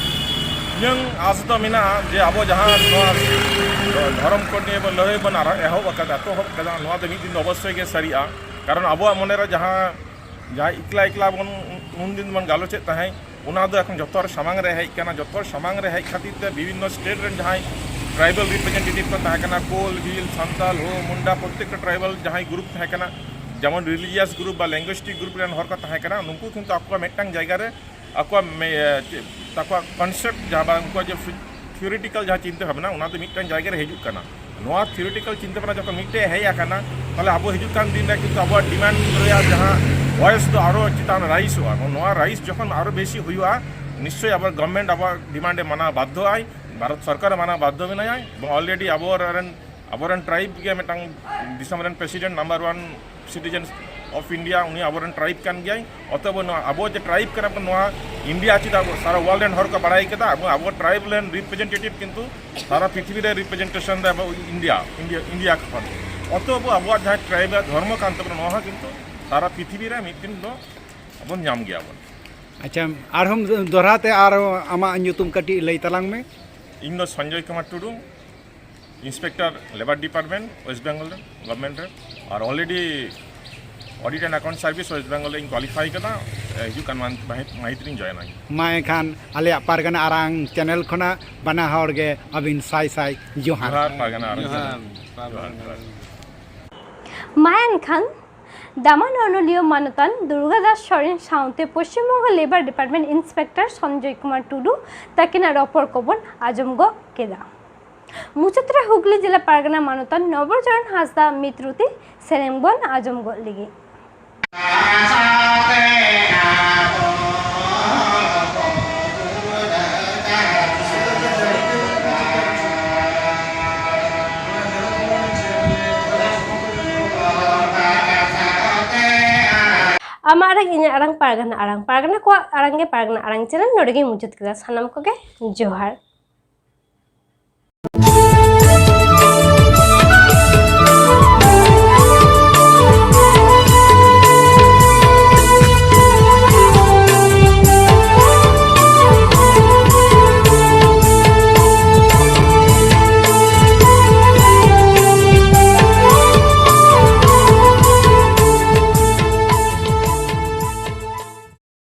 ᱤᱧᱟᱹᱝ ᱟᱥ ᱫᱚ ᱢᱮᱱᱟᱜᱼᱟ ᱡᱮ ᱟᱵᱚ ᱡᱟᱦᱟᱸ ᱱᱚᱣᱟ ᱫᱷᱚᱨᱚᱢ ᱠᱳᱰ ᱱᱤᱭᱮ ᱵᱚᱱ ᱞᱟᱹᱲᱦᱟᱹᱭ ᱵᱚᱱ ᱟᱨ ᱮᱦᱚᱵ ᱟᱠᱟᱫᱟ, ᱮᱛᱚᱦᱚᱵ ᱟᱠᱟᱫᱟ, ᱱᱚᱣᱟ ᱫᱚ ᱢᱤᱫ ᱫᱤᱱ ᱫᱚ ᱚᱵᱚᱥᱥᱳᱭ ᱜᱮ ᱥᱟᱹᱨᱤᱜᱼᱟ᱾ ᱠᱟᱨᱚᱱ ᱟᱵᱚᱣᱟᱜ ᱢᱚᱱᱮᱨᱮ ᱡᱟᱦᱟᱸ ᱡᱟᱦᱟᱸ ᱮᱠᱞᱟ ᱮᱠᱞᱟ ᱵᱚᱱ ᱩᱱᱫᱤᱱ ᱵᱚᱱ ᱜᱟᱞᱚᱪᱮᱫ ᱛᱟᱦᱮᱸᱫ, ᱚᱱᱟ ᱫᱚ ᱮᱠᱷᱚᱱ ᱡᱚᱛᱚ ᱦᱚᱲ ᱥᱟᱢᱟᱝ ᱨᱮ ᱦᱮᱡ ᱠᱟᱱᱟ᱾ ᱡᱚᱛᱚ ᱦᱚᱲ ᱥᱟᱢᱟᱝ ᱨᱮ ᱦᱮᱡ ᱠᱷᱟᱹᱛᱤᱨ ᱛᱮ ᱵᱤᱵᱷᱤᱱᱱᱚ ᱥᱴᱮᱴ ᱨᱮᱱ ᱡᱟᱦᱟᱸᱭ ᱴᱨᱟᱭᱵᱟᱞ ᱨᱤᱯᱨᱮᱡᱮᱱᱴᱮᱴᱤᱵᱷ ᱠᱚ ᱛᱟᱦᱮᱸ ᱠᱟᱱᱟ, ᱠᱳᱞ, ᱵᱷᱤᱞ, ᱥᱟᱱᱛᱟᱞ, ᱦᱳ, ᱢᱩᱱᱰᱟ, ᱯᱨᱚᱛᱛᱮᱠᱴᱟ ᱴᱨᱟᱭᱵᱟᱞ ᱡᱟᱦᱟᱸᱭ ᱜᱨᱩᱯ ᱛᱟᱦᱮᱸ ᱠᱟᱱᱟ, ᱡᱮᱢᱚᱱ ᱨᱤᱞᱤᱡᱤᱭᱟᱥ ᱜᱨᱩᱯ ᱵᱟ ᱞᱤᱝᱜᱩᱭᱤᱥᱴᱤᱠ ᱜᱨᱩᱯ ᱨᱮᱱ ᱦᱚᱲ ᱠᱚ ᱛᱟᱦᱮᱸ ᱠᱟᱱᱟ, ᱱᱩᱠᱩ ᱠᱤᱱᱛᱩ ᱟᱠᱚᱣᱟᱜ ᱢᱤᱫᱴᱟᱝ ᱡᱟᱭᱜᱟ ᱨᱮ ᱟᱠᱚᱣᱟᱜ ᱢᱮ- ᱪᱮᱫ ᱛᱟᱠᱚᱣᱟᱜ ᱠᱚᱱᱥᱮᱯᱴ ᱡᱟᱦᱟᱸ ᱵᱟ ᱩᱱᱠᱩᱣᱟᱜ ᱡᱮ ᱛᱷᱤᱭᱳᱨᱤᱴᱤᱠᱟᱞ ᱡᱟᱦᱟᱸ ᱪᱤᱱᱛᱟᱹ ᱵᱷᱟᱵᱽᱱᱟ, ᱚᱱᱟ ᱫᱚ ᱢᱤᱫᱴᱟᱝ ᱡᱟᱭᱜᱟ ᱨᱮ ᱦᱤᱡᱩᱜ ᱠᱟᱱᱟ᱾ ᱱᱚᱣᱟ ᱛᱷᱤᱭᱳᱨᱤᱴᱤᱠᱟᱞ ᱪᱤᱱᱛᱟᱹ ᱵᱷᱟᱵᱽᱱᱟ ᱡᱚᱠᱷᱚᱱ ᱢᱤᱫᱴᱮᱡ ᱦᱮᱡ ᱟᱠᱟᱱᱟ, ᱛᱟᱦᱚᱞᱮ ᱟᱵᱚ ᱦᱤᱡᱩᱜ ᱠᱟᱱ ᱫᱤᱱ ᱨᱮ ᱠᱤᱱᱛᱩ ᱟᱵᱚᱣᱟᱜ ᱰᱤᱢᱟᱱᱰ ᱨᱮᱭᱟᱜ ᱡᱟᱦᱟᱸ ᱵᱚᱭᱮᱥ ᱫᱚ ᱟᱨᱚ ᱪᱮᱛᱟᱱ ᱨᱟᱭᱤᱥᱚᱜᱼᱟ᱾ ᱱᱚᱣᱟ ᱨᱟᱭᱤᱥ ᱡᱚᱠᱷᱚᱱ ᱟᱨᱚ ᱵᱮᱥᱤ ᱦᱩᱭᱩᱜᱼᱟ, ᱱᱤᱥᱪᱚᱭ ᱟᱵᱚ ᱜᱚᱵᱷᱢᱮᱱᱴ ᱟᱵᱚᱣᱟᱜ ᱰᱤᱢᱟᱱᱰ ᱮ ᱢᱟᱱᱟᱣ ᱵᱟᱫᱽᱫᱷᱚ ᱟᱭ, ᱵᱷᱟᱨᱚᱛ ᱥᱚᱨᱠᱟᱨ ᱮ ᱢᱟᱱᱟᱣ ᱵᱟᱫᱽᱫᱷᱚ ᱢᱮᱱᱟᱭᱟ᱾ ᱮᱵᱚᱝ ᱚᱞᱨᱮᱰᱤ ᱟᱵᱚᱨᱮᱱ ᱟᱵᱚᱨᱮᱱ ᱴᱨᱟᱭᱤᱵᱽ ᱜᱮ ᱢᱤᱫᱴᱟᱝ ᱫᱤᱥᱚᱢ ᱨᱮᱱ president number one citizen of India, ᱩᱱᱤ ᱟᱵᱚᱨᱮᱱ ᱴᱨᱟᱭᱤᱵᱽ ᱠᱟᱱ ᱜᱮᱭᱟᱭ᱾ ᱚᱛᱚᱮᱵ ᱱᱚᱣᱟ ᱟᱵᱚ ᱡᱮ ᱴᱨᱟᱭᱤᱵᱽ ᱠᱟᱱᱟ ᱵᱚᱱ, ᱱᱚᱣᱟ ᱤᱱᱰᱤᱭᱟ ᱪᱮᱫᱟᱜ ᱟᱵᱚ ᱥᱟᱨᱟ ᱣᱟᱨᱞᱰ ᱨᱮᱱ ᱦᱚᱲ ᱠᱚ ᱵᱟᱲᱟᱭ ᱠᱮᱫᱟ, ᱟᱵᱚ ᱟᱵᱚ ᱴᱨᱟᱭᱤᱵᱽ ᱨᱮᱱ ᱨᱤᱯᱨᱮᱡᱮᱱᱴᱮᱴᱤᱵᱷ ᱠᱤᱱᱛᱩ ᱥᱟᱨᱟ ᱯᱨᱤᱛᱷᱤᱵᱤ ᱨᱮ ᱨᱤᱯᱨᱮᱡᱮᱱᱴᱮᱥᱚᱱ ᱫᱟ ᱟᱵᱚ ᱤᱱᱰᱤᱭᱟ, ᱤᱱᱰᱤᱭᱟ, ᱤᱱᱰᱤᱭᱟ ᱠᱷᱚᱱ᱾ ᱚᱛᱚᱮᱵ ᱟᱵᱚᱣᱟᱜ ᱡᱟᱦᱟᱸ ᱴᱨᱟᱭᱤᱵᱟᱞ ᱫᱷᱚᱨᱢᱚ ᱠᱟᱱ ᱛᱟᱵᱚᱱᱟ, ᱱᱚᱣᱟ ᱦᱚᱸ ᱠᱤᱱᱛᱩ ᱥᱟᱨᱟ ᱯᱨᱤᱛᱷᱤᱵᱤ ᱨᱮ ᱢᱤᱫ ᱫᱤᱱ ᱫᱚ ᱵᱚᱱ ᱧᱟᱢ ᱜᱮᱭᱟ ᱵᱚᱱ᱾ ᱟᱪᱪᱷᱟ, ᱟᱨᱦᱚᱸ ᱫᱚᱦᱲᱟ ᱛᱮ ᱟᱨ ᱟᱢᱟᱜ ᱧᱩᱛᱩᱢ ᱠᱟᱹᱴᱤᱡ ᱞᱟᱹᱭ ᱛᱟᱞᱟᱝ ᱢᱮ᱾ ᱤᱧ ᱫᱚ Sanjoy Kumar Tudu, inspector labour department, west Bengal ᱨᱮ, ᱜᱚᱵᱷᱢᱮᱱᱴ ᱨᱮ᱾ ᱟᱨ already audit and account service west Bengal ᱨᱮ ᱤᱧ ᱠᱳᱣᱟᱞᱤᱯᱷᱟᱭ ᱠᱟᱫᱟ᱾ ᱦᱤᱡᱩᱜ ᱠᱟᱱ ᱢᱟᱱᱛᱷ ᱢᱟᱹᱦᱤᱛ ᱢᱟᱹᱦᱤᱛ ᱨᱤᱧ ᱡᱚᱭᱮᱱᱟ᱾ ᱢᱟ ᱮᱱᱠᱷᱟᱱ ᱟᱞᱮᱭᱟᱜ ᱯᱟᱨᱜᱟᱱᱟ ᱟᱨᱟᱝ ᱪᱮᱱᱮᱞ ᱠᱷᱚᱱᱟᱜ ᱵᱟᱱᱟ ᱦᱚᱲ ᱜᱮ ᱟᱹᱵᱤᱱ ᱥᱟᱭ ᱥᱟᱭ ᱡᱚᱦᱟᱨ᱾ ᱡᱚᱦᱟᱨ ᱯᱟᱨᱜᱟᱱᱟ ᱟᱨᱟᱝ ᱡᱚᱦᱟᱨ᱾ ᱪᱮᱱᱮᱞ᱾ ᱡᱚᱦᱟᱨ, ᱡᱚᱦᱟᱨ᱾ ᱢᱟ ᱮᱱᱠᱷᱟᱱ ᱫᱟᱢᱟᱱ ᱚᱱᱚᱞᱤᱭᱟᱹ ᱢᱟᱱᱚᱛᱟᱱ ᱫᱩᱨᱜᱟ ᱫᱟᱥ ᱥᱚᱨᱮᱱ ᱥᱟᱶᱛᱮ Paschim Banga labour department inspector Sanjoy Kumar Tudu ᱛᱟᱹᱠᱤᱱᱟᱜ ᱨᱚᱯᱚᱲ ᱠᱚᱵᱚᱱ ᱟᱸᱡᱚᱢ ᱜᱚᱫ ᱠᱮᱫᱟ᱾ ᱢᱩᱪᱟᱹᱫ ᱨᱮ ᱦᱩᱜᱽᱞᱤ ᱡᱮᱞᱟ ᱯᱟᱨᱜᱟᱱᱟ ᱢᱟᱱᱚᱛᱟᱱ ᱱᱚᱵᱚᱨᱪᱚᱨᱚᱱ ᱦᱟᱸᱥᱫᱟ ᱢᱤᱫ ᱨᱩᱛᱤ ᱥᱮᱨᱮᱧ ᱵᱚᱱ ᱟᱸᱡᱚᱢ ᱜᱚᱫ ᱞᱮᱜᱮ᱾ ᱟᱢᱟᱜ ᱟᱲᱟᱝ, ᱤᱧᱟᱹᱜ ᱟᱲᱟᱝ, ᱯᱟᱨᱜᱟᱱᱟ ᱟᱲᱟᱝ, ᱯᱟᱨᱜᱟᱱᱟ ᱠᱚᱣᱟᱜ ᱟᱲᱟᱝ ᱜᱮ ᱯᱟᱨᱜᱟᱱᱟ ᱟᱲᱟᱝ ᱪᱮᱱᱮᱞ᱾ ᱱᱚᱰᱮ ᱜᱮᱧ ᱢᱩᱪᱟᱹᱫ ᱠᱮᱫᱟ᱾ ᱥᱟᱱᱟᱢ ᱠᱚᱜᱮ ᱡᱚᱦᱟᱨ᱾